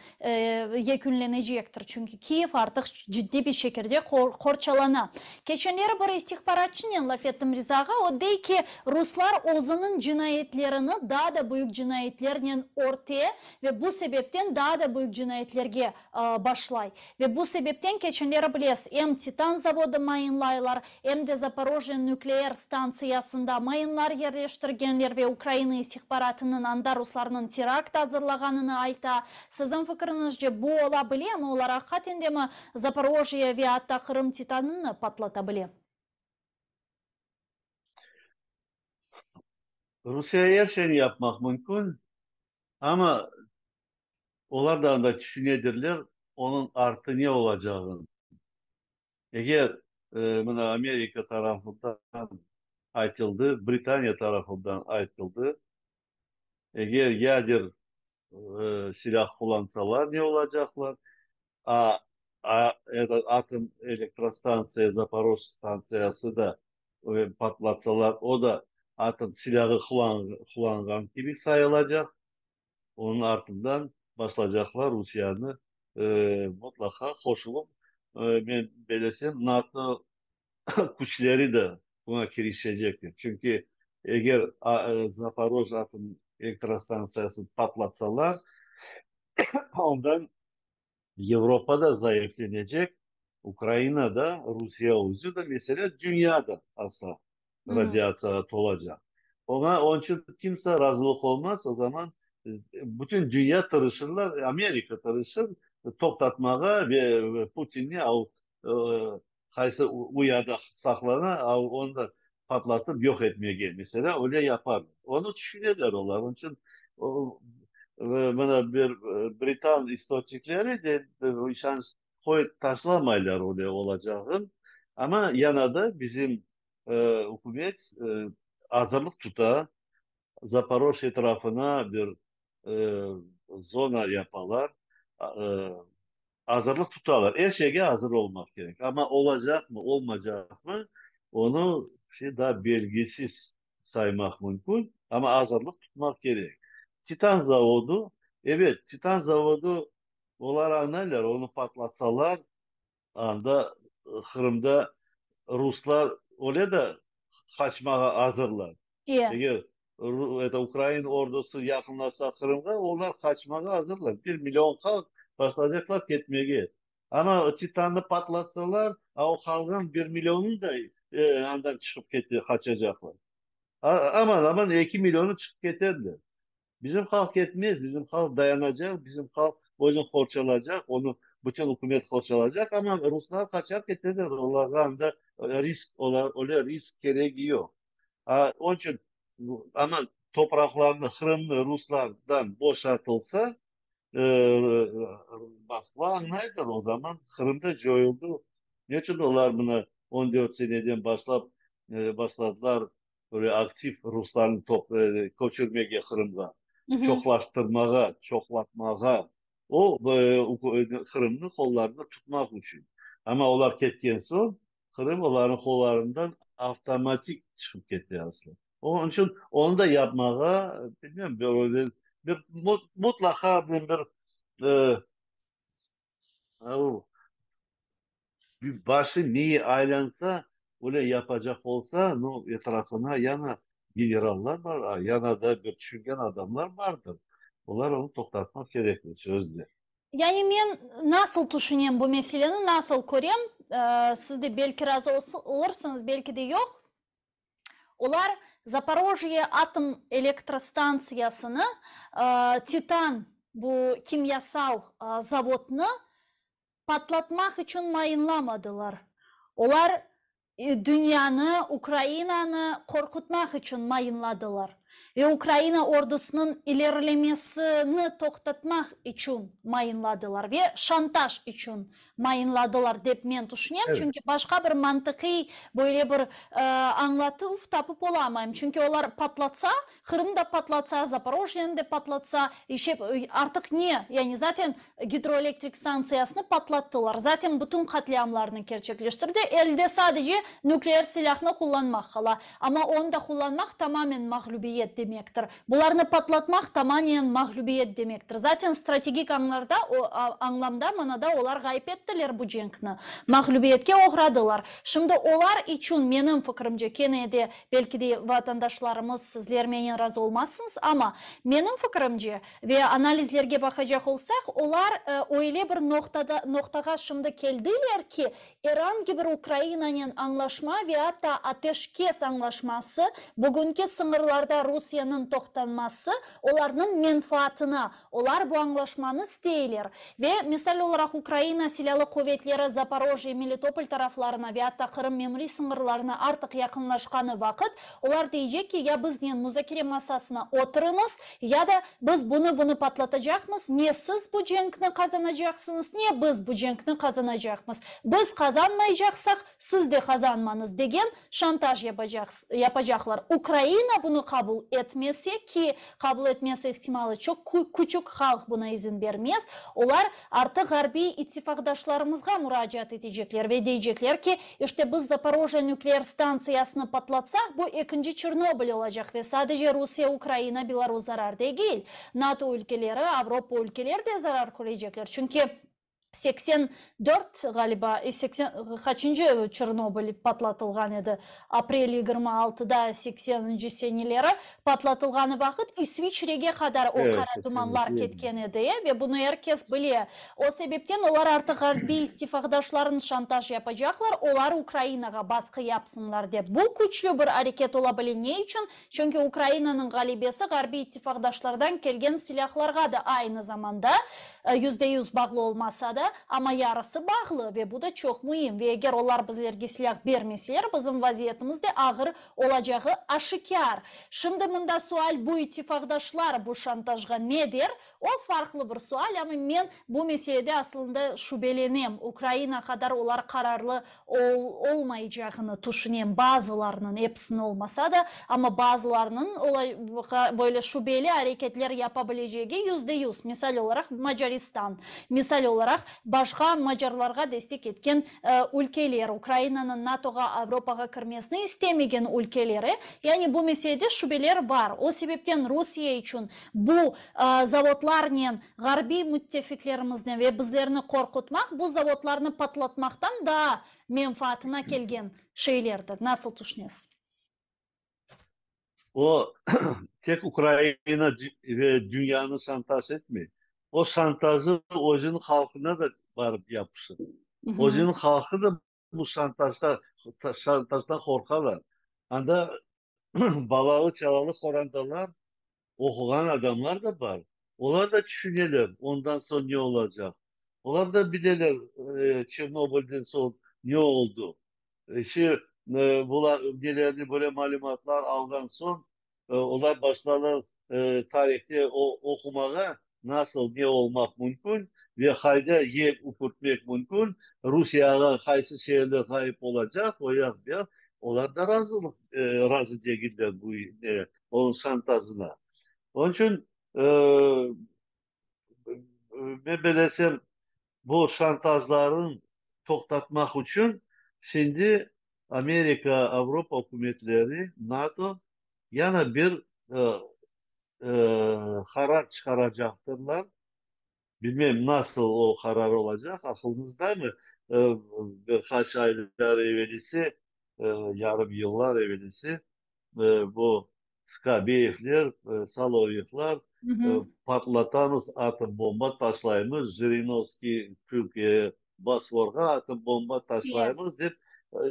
yekünlenecektir, çünki Kiyev artıq ciddiy bir şekilde qorçalana. Keçenleri bir istihbaratçınen laf ettim Riza ağa, o dey ki, ruslar özüniñ cinayetlerini daa da büyük cinayetlernen örte ve bu sebepten daa da büyük cinayetlerge başlay. Ve bu sebepten keçenleri bilesiz, em Titan zavodı mayınlaylar, em de Zaporojye nükleer stantsiyasında mayınlar yerleştirgenler ve Ukraina istihbaratınıñ anda ruslarnıñ terakt azırlağanını ayta. Siziñ fikriñizce, bu ola bilemi, olar aqiqaten demi Zaporojye ve atta Qırım Titanını patlata bile? Rusiye er şeyni yapmaq mümkün, amma Olar da anda tüşünedirler, onıñ artı ne olacağını. Eger, mına, Amerika tarafından aytıldı, Britaniya tarafından aytıldı, eger yader silâh qullansalar ne olacaqlar, a, a, atom elektrostantsiya, Zaporojsk stantsiyası da patlatsalar, o da atom silâğı qullanğan kibi sayılacaq. Onıñ artından başlaycaqlar Rusiyanı mutlaqa qoşulıp, men belesem, NATO küçleri de buña kirişecektir. Çünki eger Zaporoj atom elektrostantsiyasını patlatsalar, ondan Avropa da zayıflenecek, Ukraina da, Rusiye özü de, mesele, dünya da asla radiatsiyağa tolacaq. Oña, onıñ içün kimse razılıq olmaz, o zaman bütün dünya tırışırlar, Amerika tırışır toqtatmağa ve Putinni av qaysı uyada saqlana, av onı da patlatıp yoq etmege, meselâ, öyle yaparlar. Onı tüşüneler olar. Onıñ içün mına bir britan istoçnikleri de işanç qoyıp taşlamaylar öyle olacağın. Amma yana da bizim ükümet azırlıq tuta, Zaporoj etrafına bir zona yapalar, azırlıq tutalar. Er şeyge azır olmaq kerek. Amma olacaqmı, olmacaqmı, onı şey daa belgisiz saymaq mümkün, amma azırlıq tutmaq kerek. Titan zavodı, ebet, titan zavodı, olar añlaylar, onı patlatsalar, Anda, Qırımda ruslar öyle de qaçmağa azırlar. Eger eto ukrain ordusı yaqınlaşsa Qırımğa, olar qaçmağa azırlar. Bir million halq başlaycaqlar ketmege. Amma Titannı patlatsalar, a o qalğan bir millionı da andan çıqıp kete, qaçacaqlar. Aman-aman eki millionı çıqıp keterler. Bizim halq ketmez, bizim halq dayanacaq, bizim halq özüni qorçalacaq, onı bütün ükümet qorçalacaq, amma ruslar qaçar keterler, olarğa anda risk, olar öyle risk keregi yoq. A, onıñ içün, amma topraqlarnı, Qırımnı ruslardan boşatılsa, Moskva añlaydır, o zaman Qırım da coyuldı. Ne içün olar mına 14 seneden başlap başladılar Böyle aktiv ruslarnı köçürmege Qırımğa, çoqlaştırmağa, çoqlatmağa, o, Qırımnı qollarında tutmaq içün. Amma olar ketken soñ, Qırım olarnıñ qollarından avtomatik çıqıp kete aslı. Onıñ içün onı da yapmağa, bilmem, bir, mutlaqa bir. Başı, miyi aylansa, öyle yapacaq olsa, nu, etrafına yana generallar bar, yana da bir tüşüngen adamlar bardır. Olar onı toqtatmaq kerekler, sözde. Yani men nasıl tüşünem bu meseleni, nasıl körem, siz de belki razı olursıñız, belki de yoq. Olar Zaporojye atom elektrostantsiyasını, Titan bu kimyasal zavodnı patlatmaq içün mayınlamadılar. Olar dünyanı, Ukrainanı qorqutmaq içün mayınladılar ve Ukraina ordusınıñ ilerilemesini toqtatmaq içün mayınladılar ve şantaj içün mayınladılar dep men tüşünem, çünki başqa bir mantıqiy böyle bir añlatuv tapıp olamayım. Çünki olar patlatsa, Qırım da patlatsa, Zaporojyeni de patlatsa, işep, artıq ne, yani zaten gidroelektrik stantsiyasını patlattılar, zaten bütün qatliamlarnı kerçekleştirdi, elde sadece nükleer silâhnı qullanmaq qala. Amma onı da qullanmaq tamamen mağlübiyet demektir. Bularnı patlatmaq tamanen mağlübiyet demektir. Zaten strategik añlarda, añlamda, manada olar ğayıp ettiler bu cenkni. Mağlübiyetke oğradılar. Şimdi olar içün, menim fikrimce, kene de, belki de vatandaşlarımız, sizler menen razı olmazsıñız, amma menim fikrimce ve analizlerge baqacaq olsaq, olar öyle bir noqtada, noqtağa şimdi keldiler ki, Er angi bir Ukrainanen añlaşma ve atta ateşkes añlaşması, bugünki sıñırlarda Rusiyeniñ toqtanması olarnıñ menfaatına, olar bu añlaşmanı isteyler. Ve, misal olaraq, Ukraina Silâlı quvetleri Zaporojye, Melitopol taraflarına ve atta Qırım memuriy sıñırlarına artıq yaqınlaşqanı vaqıt, olar deycek ki, ya biznen muzakere masasına oturıñız, Ya da biz bunı-bunı patlatacaqmız, ne siz bu cenkni qazanacaqsıñız, ne biz bu cenkni qazanacaqmız. Biz qazanmaycaqsaq, siz de qazanmañız, degen şantaj yapacaqlar. Ukraina bunı qabul etmese, ki, qabul etmesi ihtimalı çoq küçük, halq buna izin bermez, olar artıq ğarbiy ittifaqdaşlarımızğa muracaat etecekler ve deycekler ki, İşte biz Zaporojye nükleer stantsiyasını patlatsaq, bu ekinci Çernobıl olacaq ve sadece Rusiye, Ukraina, Belarus zarar degil, NATO ülkeleri, Avropa ülkeleri de zarar körecekler, çünki 84, ğaliba, seksen, qaçıncı Çernobıl patlatılğan edi, aprel 26-da sekseninci seneleri patlatılğanı vaqıt İsviçrege qadar o qara dumanlar ketken edi ve bunı er kes bile. O sebepten olar artıq ğarbiy ittifaqdaşlarını şantaj yapacaqlar, olar Ukrainağa basqı yapsınlar dep. Bu küçlü bir areket ola bile. Ne içün? Çünki Ukrainanıñ ğalebesi ğarbiy ittifaqdaşlardan kelgen silâhlarğa da aynı zamanda 100% bağlı olmasa da, amma yarısı bağlı ve bu da çoq müim. Ve eger olar bizlerge silâh bermeseler, bizim vaziyetimiz de ağır olacağı aşikâr. Şimdi mında sual, bu ittifaqdaşlar bu şantajğa ne der? O farqlı bir sual, amma men bu meselede asılında şübelenem, Ukraina qadar olar qararlı olmaycağını tüşünem, bazılarınıñ, episiniñ olmasa da, amma bazılarınıñ olay böyle şübeli areketler yapa bilecegi 100%, misal olaraq Macaristan, misal olaraq başqa macarlarğa destek etken ülkeler, Ukrainanıñ NATOğa, Avropağa kirmesini istemegen ülkeleri, yani bu meselede şübeler bar. O sebepten Rusiye içün bu zavodlarnen ğarbiy müttefiklerimiznen ve bizlerni qorqutmaq, bu zavodlarnı patlatmaqtan daa menfaatına kelgen şeylerdir. Nasıl tüşünesiz? O, tek Ukraina ve dünyanı şantaj etmey. O şantajı özüniñ halqına da barıp yapışır. Özüniñ halqı da bu şantajda, şantajdan qorqalar. Anda balalı-çalalı qorantalar, oquğan adamlar da bar. Olar da tüşüneler, ondan soñ ne olacaq. Olar da bileler, Çernobılden soñ ne oldı. İşte, bular nelerni böyle malümatlar alğan soñ, olar başlarlar tarihte oqumağa, nasıl ne olmaq mümkün ve qayda yel üpürtmek mümkün, Rusiyağa qaysı şeyler ğayıp olacaq, o yaq bu yaq. Olar da razılıq, razı degiller bu onıñ şantajına. Onıñ içün men bilesem, bu şantajlarnı toqtatmaq içün şimdi Amerika, Avropa ükümetleri, NATO yana bir qarar çıqaracaqtırlar. Bilmem, nasıl o qarar olacaq, aqılıñızdamı, bir qaç aylar evelisi, yarım yıllar evelisi bu Skabeyevler, Solovyevlar patlatamız, atom bomba taşlaymız, Jirinovskiy Türkiye Bosforğa atom bomba taşlaymız dep,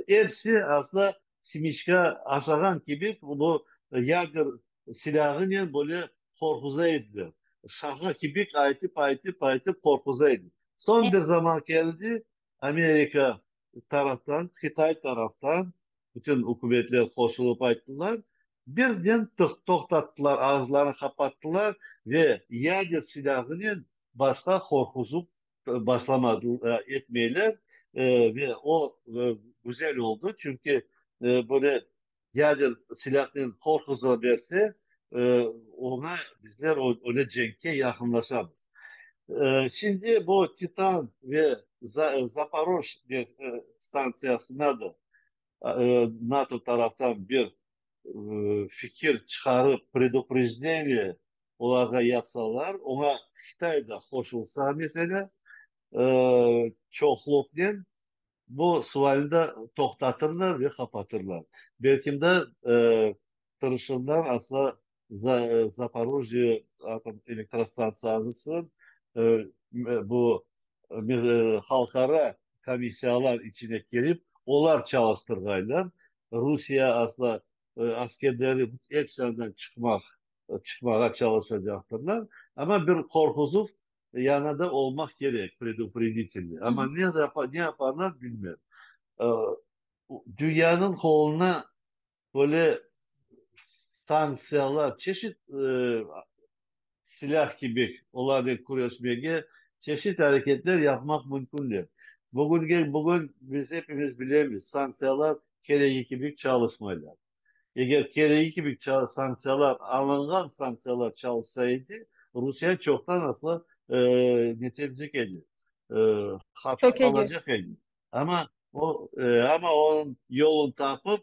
episi asla simiçka aşağan kibi bu yader silâğınen böyle qorquza ediler. Şaqa kibi aytıp, aytıp, aytıp qorquza ediler. Soñ bir zaman keldi, Amerika taraftan, Qıtay taraftan bütün ükümetler qoşulıp ayttılar, birden toqtattılar, ağızlarını qapattılar ve yader silâğınen başqa qorquzuv başlamadılar, etmeyler ve o güzel oldı, çünki böyle yader silâhnen qorquza berse, oña bizler öyle cenkke yaqınlaşamız. Şimdi bu Titan ve Zaporojye stantsiyasına da NATO taraftan bir fikir çıqarıp, preduprejdeniye olarğa yapsalar, oña Qıtay da qoşulsa, meselâ, çoqluqnen Bu sualni de toqtatırlar ve qapatırlar. Belkim de, tırışırlar, asla Zaporojye atom elektrostantsiyası bu halqara komissiyalar içine kirip, olar çalıştırğaylar. Rusiye asla askerleri episi andan çıqmaq, çıqmağa çalışacaqtırlar. Amma bir qorquzuv Yanında olmaq kerek, predupreditelniy. Amma ne ne yaparlar bilmem. Dünyanıñ qoluna böyle sanktsiyalar, çeşit silâh kibi olarnen küreşmege çeşit areketler yapmaq mümkünler. Bugünge bugün biz epimiz bilemiz, sanktsiyalar keregi kibi çalışmaylar. Eger keregi kibi sanktsiyalar, alınğan sanktsiyalar çalışsa edi, Rusiye çoqtan aslı netelecek edi, alacaq edi. Amma o, amma onıñ yolun tapıp,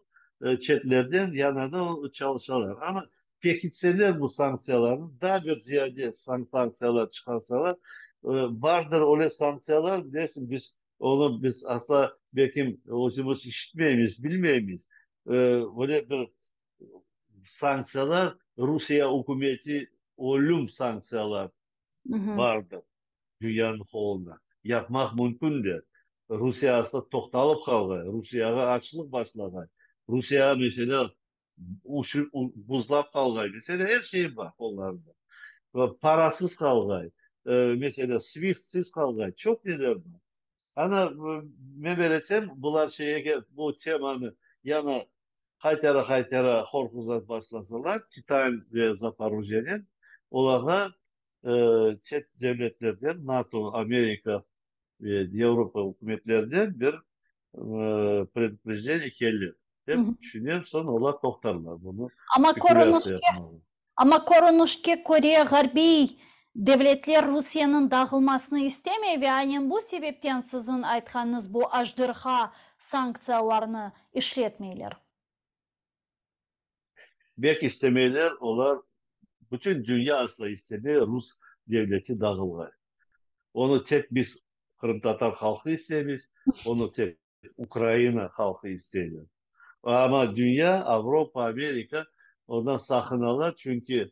çetlerden yanada çalışalar. Amma pekitseler bu sanktsiyalarnı, daa bir ziyade sanktsiyalar çıqarsalar, bardır öyle sanktsiyalar, bilesiñ, biz Onı biz asla, belkim, özümiz işitmeymiz, bilmeymiz. Böyle bir sanktsiyalar, Rusiye ükümeti ölüm sanktsiyalar bardır dünyanıñ qolunda. Yapmaq mümkündir. Rusiye asla toqtalıp qalğan, Rusiyağa açlıq başlağan, Rusiyağa, meselâ, buzlap qalğay, meselâ, er şey bar qollarında. Parasız qalğay, meselâ, SWIFT-siz qalğay, çoq neler bar. Ana, men belesem, bular şey, eger bu temanı yañı qaytara-qaytara qorquzat başlasalar, Titan ve Zaporojyenen, olarğa çet devletlerden, NATO, Amerika ve Avropa ükümetlerinden bir preduprejdeniye kelir, dep tüşünem, soñ olar toqtarlar bunı Amma spekulâtsiya körünişke, yapmağa. amma körünişke köre, ğarbiy devletler Rusiyeniñ dağılmasını istemey ve aynen bu sebepten siziñ aytqanıñız bu ajderha sanktsiyalarını işletmeyler. Bek istemeyler, olar, bütün dünya asla istemey rus devleti dağılğay. Onı tek biz, qırımtatar halqı isteymiz, onı tek Ukraina halqı isteyler. Amma dünya, Avropa, Amerika ondan saqınalar, çünki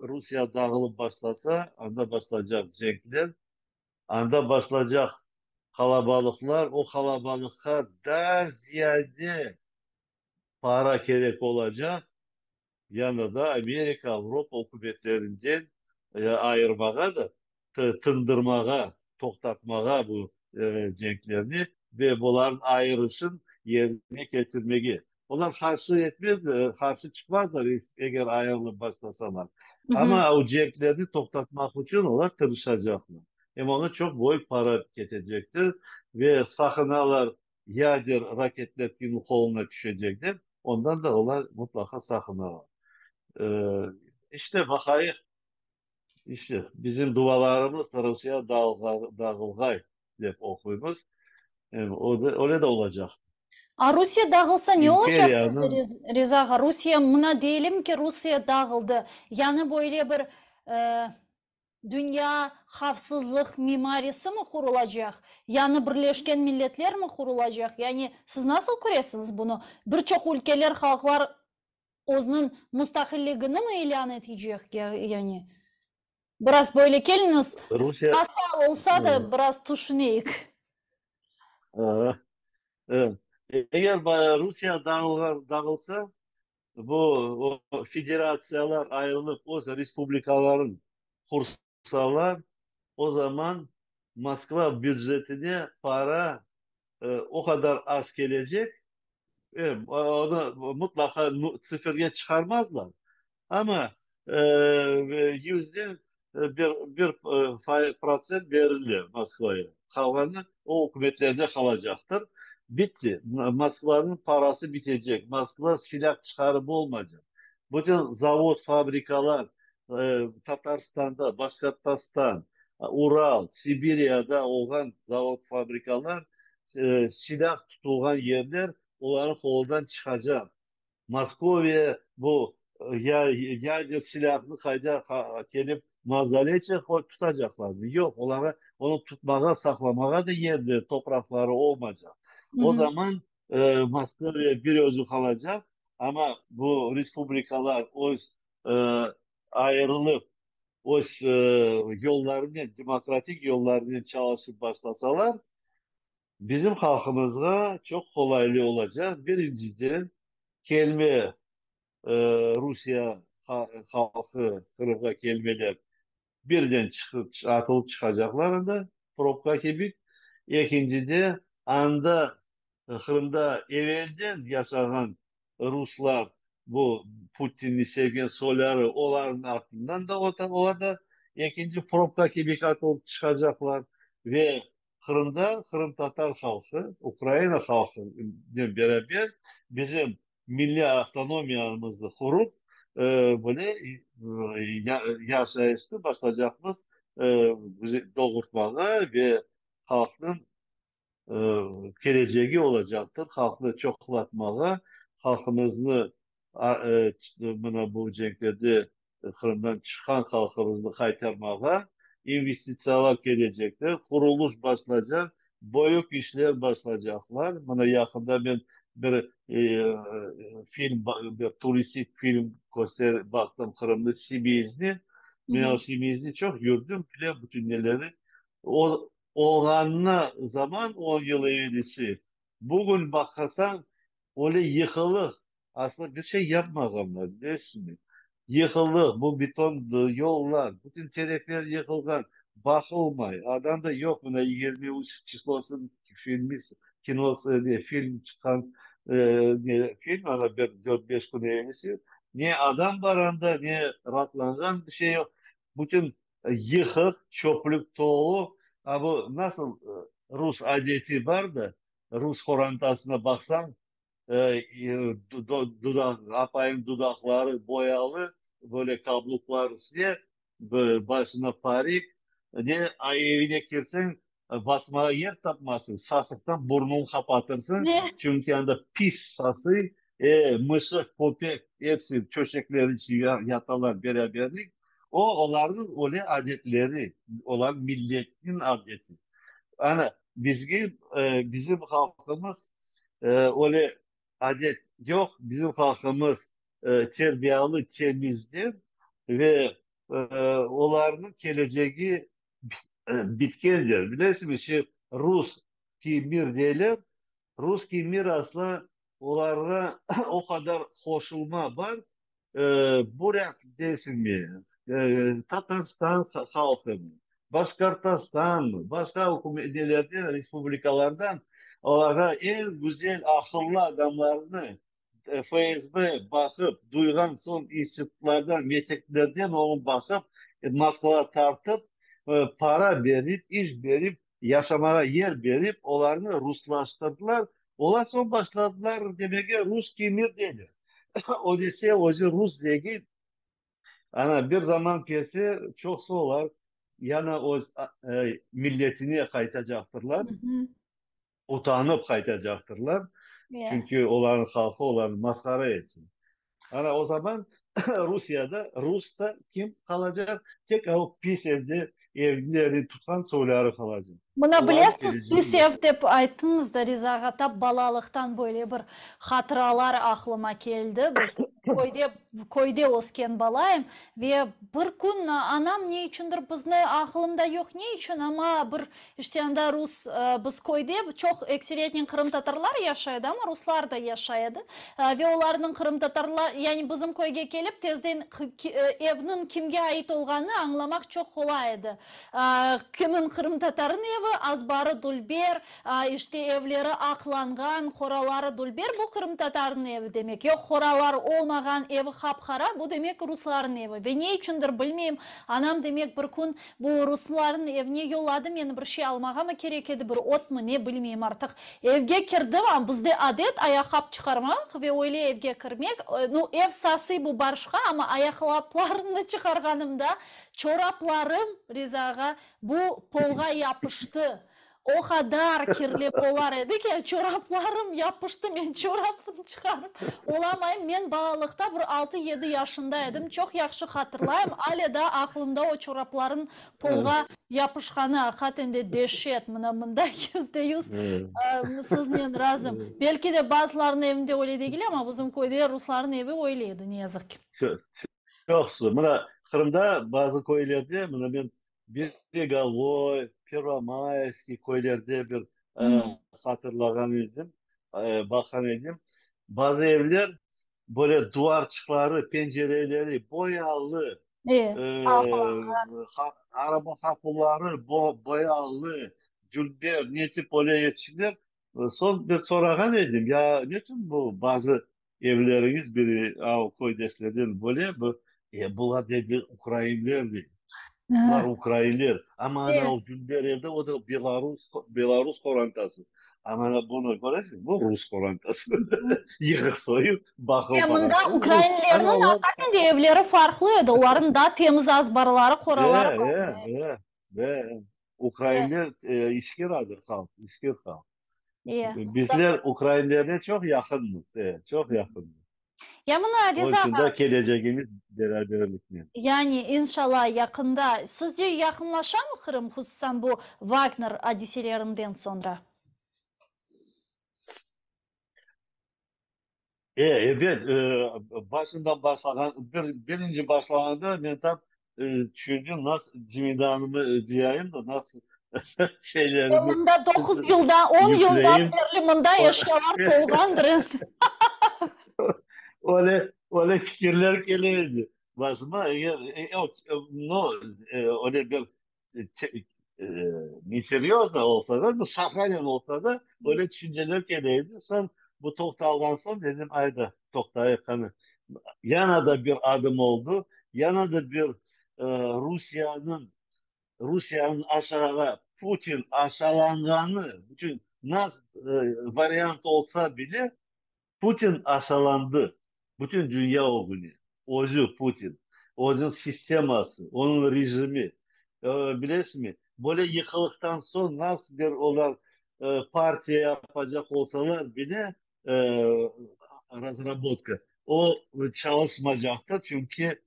Rusiye dağılıp başlasa, anda başlaycaq cenkler, Anda başlacaq qalabalıqlar, o qalabalıqqa daa ziyade para kerek olacaq, yanı da Amerika, Avropa ükümetlerinden ayırmağa da, tındırmağa, toqtatmağa bu cenklerni ve bularnıñ ayırışın yerine ketirmege. Olar qarşı etmezler, qarşı çıqmazlar, eger ayırılıp başlasalar. Amma o cenklerni toqtatmaq içün olar tırışacaqlar. Em oña çoq böyük para ketecektir ve saqınalar, yader raketler kimniñ qoluna tüşecek dep, ondan da olar mıtlaqa saqınalar. İşte, baqayıq, işte, bizim dualarımız Rusiye dağılğay dep oquymız. Öyle de olacaq. A Rusiye dağılsa ne olacaq sizce, Riza ağa? Rusiye, mına deyelim ki, Rusiye dağıldı. Yani böyle bir. Dünya havfsızlıq mimarisi mi qurulacaq? Yañı Birleşken Milletler mi qurulacaq? Yani siz nasıl köresiñiz bunı? Bir çoq ülkeler, halqlar özüniñ mustaqilligini mi ilân etecek? Yani biraz böyle keliñiz, Rusiye masal olsa da biraz tüşüneyik. Eger Rusiye dağılsa, Bu federatsiyalar ayırılıp öz respublikaların qursalar, o zaman Moskva bücetine para o qadar az kelecek, onı mutlaqa tsifirge çıqarmazlar, amma yüzden bir protsent berirler Moskvaya, qalğanı o ükümetlerde qalacaqtır. Bitti. Moskvanıñ parası bitecek, Moskva silâh çıqarıp olmaycaq. Bütün zavod, fabrikalar Tatarstanda, Başkortostan, Ural, Sibiriyada olğan zavod, fabrikalar, silâh tutulğan yerler olarnıñ qolundan çıqacaq. Moskoviya bu yader silâhnı qayda kelip mavzoleyce qoyıp tutacaqlarmı? Yoq, olarğa onı tutmağa, saqlamağa da yerleri, topraqları olmaycaq. O zaman Moskoviya bir özü qalacaq, amma bu respublikalar öz ayırılıp, öz yollarınen, demokratik yollarınen çalışıp başlasalar, Bizim halqımızğa çoq qolaylı olacaq, birinciden, kelme, Rusiye halqı Qırımğa kelmeler, birden çıqıp, atılıp çıqacaqlar anda, probka kibi. Ekincide, anda, Qırımda evelden yaşağan ruslar, bu Putinni sevgen soyları, olarnıñ artından da olar da ekinci probka kibi atılıp çıqacaqlar ve Qırımda qırımtatar halqı Ukraina halqınen beraber bizim milliy avtonomiyamıznı qurıp, böyle yaşayışnı başlaycaqmız doğurtmağa ve halqnıñ kelecegi olacaqtır, halqnı çoqlatmağa, halqımıznı mına bu cenklerde Qırımdan çıqqan halqımıznı qaytarmağa, investitsiyalar kelecektir, quruluş başlacaq, böyük işler başlacaqlar. Mına yaqında men bir film, bir turistik film köster baqtım Qırımnı, Sibiyzni. Men o Sibiyzni çoq yürdim, bilem bütün neleri. O olğanına zaman, on yıl evelisi, bugün baqsañ, öyle yıqılıq, Aslı bir şey yapmağanlar, bilesiñmi? Yıqıldıq, bu beton yollar, bütün terekler yıqılğan, baqılmay, adam da yoq, mına 23 çislosı filmi, kinosı, ne, film çıqqan, ne, film, ana bir dört-beş kün evelsi, ne adam bar anda, ne raatlanğan bir şey yoq, bütün yıqıq, çöplük tolu, a bu nasıl rus adeti bar da, rus qorantasına baqsañ, Dudaq, apayınıñ dudaqları boyalı, böyle kabluklar üstüne, başına parik. Ne, evine kirseñ, basmağa yer tapmazsıñ, sasıqtan burnuñı qapatırsıñ, çünki anda pis sasıy, e, mışıq, köpek, episi töşekler içinde yatalar beraberlik. O, olarnıñ öyle adetleri, olar milletniñ adeti. Ana, bizge, bizim halqımız Öyle adet yoq, bizim halqımız terbiyalı, temizdir ve olarnıñ kelecegi bitkendir. Bilesiñmi, şey, russkiy mir deyler, russkiy mir asla olarğa o qadar qoşulma bar, Burât deysiñmi, Tatarstan halqımı, Başkortostanmı, başqa nelerden, respublikalardan olarğa eñ güzel, aqıllı adamlarnı FSB baqıp, duyğan soñ institutlardan, mekteplerden onı baqıp, Moskvağa tartıp, para berip, iş berip, yaşamağa yer berip, olarnı ruslaştırdılar. Olar soñ başladılar demege, russkiy mir deyler. O dese, özü rus degil. Ana, bir zaman kelse, çoqusı olar yana öz milletine qaytacaqtırlar, utanıp qaytacaqtırlar, çünki olarnıñ halqı olarnı masqara etti. Ana, o zaman. Rusiyada, Rusta kim qalacaq? Tek o pis evde evlerini tutqan soyları qalacaq. Mına Olarnıñ bilesiz, kelecegi pis yoq. ev dep ayttıñız da, Riza ağa, tap balalıqtan böyle bir hatıralar aqlıma keldi. Biz köyde, köyde ösken balayım ve bir kün anam ne içündir bizni, aqılımda yoq ne içün, amma bir işte anda rus, biz köyde çoq ekseriyetnen qırımtatarlar yaşay edi, amma ruslar da yaşay edi. Ve olarnıñ qırımtatarlar, yani bizim köyge kelip tezden evniñ kimge ait olğanını añlamaq çoq qolay edi. Kimin qırımtatarın evi, azbarı dülber, işte evleri aqlanğan, qoraları dülber, bu qırımtatarnıñ evi demek. Yoq, qoraları olmağan, evi qap-qara, bu demek ruslarnıñ evi. Ve ne içündir bilmeyim, anam demek bir kün bu ruslarnıñ evine yolladı meni, bir şey almağamı kerek edi, bir otmı, ne bilmeyim artıq. Evge kirdim, amma bizde adet, ayaqqap çıqarmaq ve öyle evge kirmek. Nu, ev sasıy bu barışqa, amma ayaqqaplarımnı çıqarğanımda Çoraplarım, Riza ağa, bu polğa yapıştı. O qadar kirli polar edi ki, çoraplarım yapıştı, men çorapnı çıqarıp olamayım. Men balalıqta bir altı-yedi yaşında edim, çoq yahşı hatırlayım, ale daa aqlımda o çoraplarıñ polğa yapışqanı, aqiqaten de deşet. Mına mında 100% siznen razım. Belki de bazılarınıñ evinde öyle degil, amma bizim köyde ruslarnıñ evi öyle edi, ne yazıq ki. Çoqusı. Mına, Qırımda bazı köylerde, mına men Beregovoy, Pervomayskiy köylerde bir hatırlağan edim, baqqan edim. Bazı evler böyle duvarçıqları, pencereleri boyalı, araba qapuları boyalı, dülber, ne tip öyle yetiştiler. Soñ bir sorağan edim, ya neçün bu bazı Evleriñiz biri av köydeşlerden böle, bu, e, bular dedi, ukrainler dey. Bular ukrainler. Amma ana o dülber evde, o da belarus, belarus qorantası. Amma ana bunı köresiñ, bu rus qorantası. Yığıq soyu, baqıl E, mında balası, rus. Ana ukrainlerniñ olar. aqiqaten de evleri farqlı edi, olarnıñ daa temiz azbarları, qoraları E, bar e, edi. e, e. Ukrainler, e, işkir adır halq, işkir halq. E, Bizler ukrainlernen çoq yaqınmız, e, çoq yaqınmız. Ya mına, Onıñ Riza içün ağa. de kelecegimiz beraberliknen. Yani, inşallah, yaqında. Sizce, yaqınlaşamı Qırım, hususan bu Vagner adiselerinden soñra? E, ebet, başından başlağan, bir, birinci başlağanda men tap tüşündim, nasıl cemidanımı cıyayım da, nasıl şeylerimi Mında doquz yıldan, on yıldan yükleyim. berli mında eşyalar tolğandır endi. Öyle, öyle fikirler kele edi başıma. Eger, no, öyle bir ne seryozno olsa da, şaqanen olsa da, öyle tüşünceler kele edi. Soñ bu toqtalğan soñ dedim, ayda, toqtayıq, qani. Yana da bir adım oldı, yana da bir Rusiyeniñ, Rusiyeniñ aşağığa Putin aşalanğanı, bütün nasıl variant olsa bile, Putin aşalandı bütün dünya ögüne, özü Putin, özüniñ sisteması, onıñ rejimi. Bilesizmi, böyle yıqılıqtan soñ nasıl bir olar partiya yapacaq olsalar bile, razrabotka, o çalışmacaqtır, çünki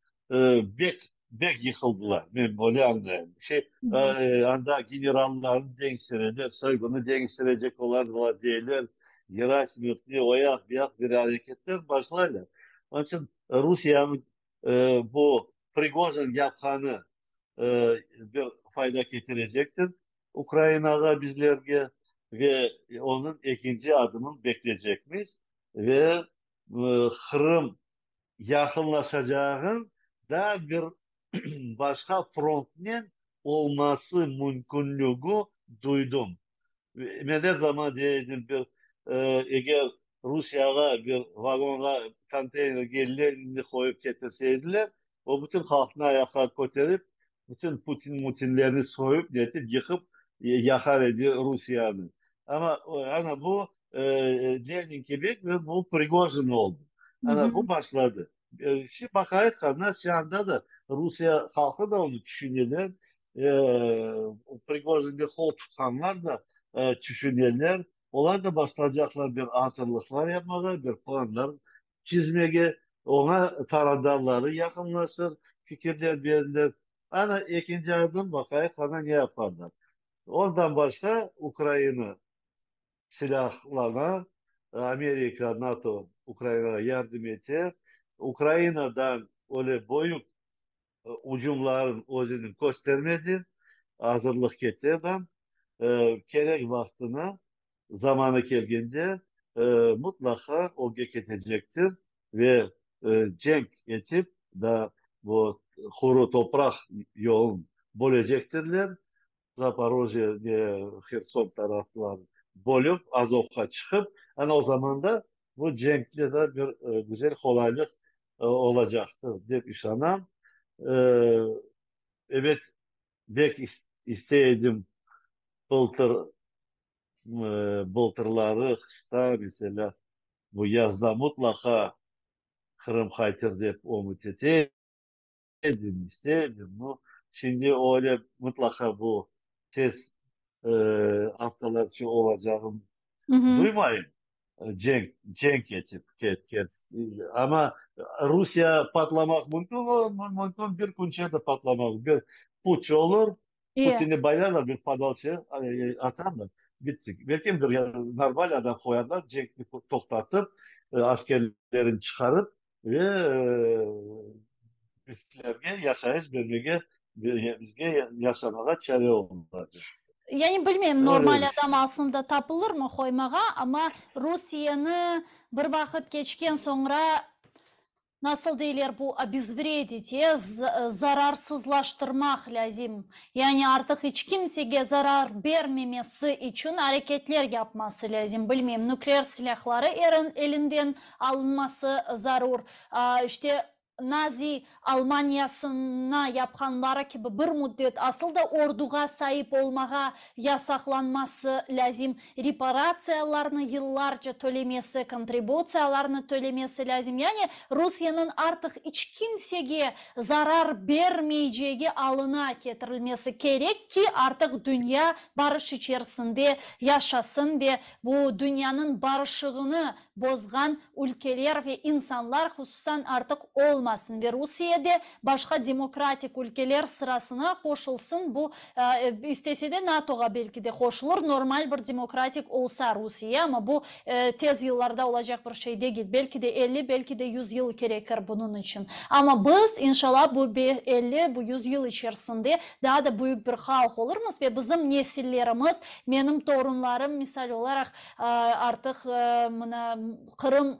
bek, bek yıqıldılar, men böyle añlayım. Şey, anda generallarnı deñiştireler, Şoygunı deñiştirecek olarlar deyler, Gerasimovnı, o yaq, bu yaq bir areketler başlaylar. Onıñ içün Rusiyeniñ bu Prigojin yapqanı bir fayda ketirecektir Ukrainağa, bizlerge ve onıñ ekinci adımını bekleycekmiz ve Qırım yaqınlaşacağın daa bir başqa frontnen olması mümkünlügi duydım. Men er zaman dey edim, bir eger Rusiyağa bir vagonğa, konteynerge Leninni qoyıp ketirse ediler, o bütün halqnı ayaqqa köterip, bütün Putin-mutinlerni soyup, netip, yıqıp, yaqar edi Rusiyanı. Amma ana bu Lenin kibi ve bu Prigojin oldı. Ana bu başladı. Şimdi baqayıq, ana şu anda da Rusiye halqı da onı tüşüneler, Prigojinge qol tutqanlar da tüşüneler. Olar da başlaycaqlar bir azırlıqlar yapmağa, bir planlar çizmege. Oña tarafdarları yaqınlaşır, fikirler berilir. Ana, ekinci adım, baqayıq, ana ne yaparlar. Ondan başqa Ukraina silâhlana, Amerika, NATO Ukrainağa yardım ete. Ukrainadan öyle büyük ucumların özüni köstermedi, azırlıq kete da. Kerek vaqtına, zamanı kelgende, mutlaqa ögge ketecektir ve cenk etip da bu quru topraq yolun bölecektirler, Zaporojye ve Herson taraflarını bölüp, Azovqa çıqıp, ana o zaman da bu cenkte de bir güzel qolaylıq olacaqtır, dep işanam. Ebet, bek istey edim bıltır, bıltırları qışta, meselâ, bu yazda mutlaqa Qırım qaytır dep ümüt ete edim, istey edim. No, şimdi öyle mutlaqa bu tez aftalarca olacağını duymayım. Cenk, cenk etip ket, ket. Amma Rusiye patlamaq mümkün, mümkün bir künçe de patlamaq. Bir putç olur, Putinni baylarlar, bir podvalçı atarlar, bittik. Belki bir normal adam qoyarlar, cenkni toqtatıp, askerlerini çıqarıp ve bizlerge yaşayış bermege, bizge yaşamağa çare olacaq. Yani bilmeyim, normal adam aslında tapılırmı qoymağa, amma Rusiyeni bir vaqıt keçken soñra, nasıl deyler bu, obezvredit, e, zararsızlaştırmaq lâzim. Yani artıq iç kimsege zarar bermemesi içün areketler yapması lâzim. Bilmeyim, nükleer silâhları elinden alınması zarur. İşte, Nazi Almaniyasına yapqanları kibi bir müddet asıl da orduğa saip olmağa yasaqlanması lâzim, reparatsiyalarnı yıllarca tölemesi, kontributsiyalarnı tölemesi lâzim. Yani Rusiyeniñ artıq iç kimsege zarar bermeycegi alına ketirilmesi kerek ki, artıq dünya barış içerisinde yaşasın ve bu dünyanıñ barışığını bozğan ülkeler ve insanlar, hususan, artıq olmasın ve Rusiye de başqa demokratik ülkeler sırasına qoşulsın, bu, istese de NATOğa belki de qoşulır, normal bir demokratik olsa Rusiye, amma bu tez yıllarda olacaq bir şey degil, belki de 50, belki de 100 yıl kerekir bunıñ içün. Amma biz, inşallah, bu 50, bu 100 yıl içerisinde daa da büyük bir halq olurmız ve bizim nesillerimiz, menim torunlarım, misal olaraq, Artıq mına Qırım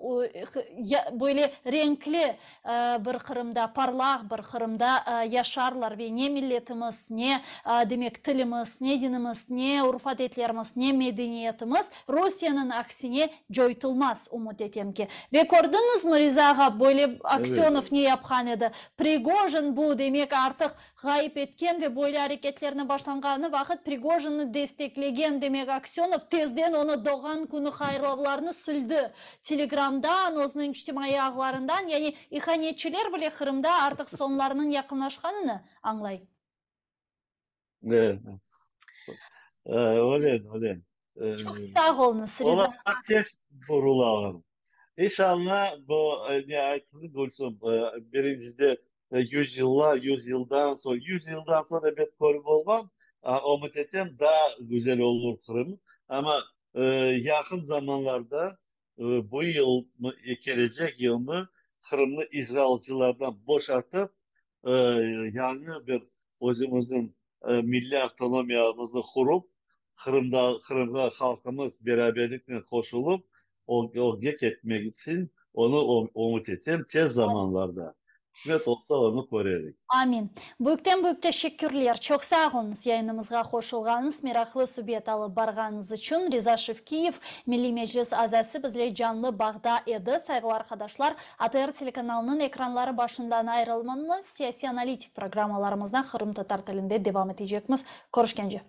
böyle renkli bir Qırımda, parlaq bir Qırımda yaşarlar ve ne milletimiz, ne, demek, tilimiz, ne dinimiz, ne urf-adetlerimiz, ne medeniyetimiz Rusiyeniñ aksine coytulmaz, ümüt etem ki. Ve kördiñizmi, Riza ağa, böyle Aksönov ne yapqan edi? Prigojin bu, demek, artıq Ğayıp etken ve böyle areketlerni başlanğanı vaqıt Prigojinni desteklegen, demek, Aksönov tezden onı doğğan künü hayırlavlarını sildi Telegramdan, özüniñ içtimaiy ağlarından, yani ihanetçiler bile Qırımda artıq soñlarınıñ yaqınlaşqanını añlay. Evet, öyle, öyle. Çoq sağ oluñız, Riza ağa. Olar tez burulalar. İnşallah, bu ne ayttı Gülsüm, birincide yüzyıllar, yüzyıldan soñ, yüzyıldan soñ ebet körip olmam, ümüt etem, daa güzel olur Qırım. Amma yaqın zamanlarda, bu yılmı, kelecek yılmı, Qırımnı işğalcılardan boşatıp, yañı bir özümizniñ milliy avtonomiyamıznı qurup, Qırımda, Qırımğa halqımız beraberliknen qoşulıp, ögge ketmek içün, onı ümüt etem, tez zamanlarda, qısmet olsa, onı körerik. Amin. Büyükten-büyük teşekkürler. Çoq sağ oluñız yayınımızğa qoşulğanıñız, meraqlı subet alıp barğanıñız içün. Riza Şevkiyev, Milliy Meclis azası bizle canlı bağda edi. Sayğılı arqadaşlar, ATR telekanalınıñ ekranları başından ayırılmañız, siyasiy-analitik programmalarımıznı qırımtatar tilinde devam etecekmiz. Körüşkence.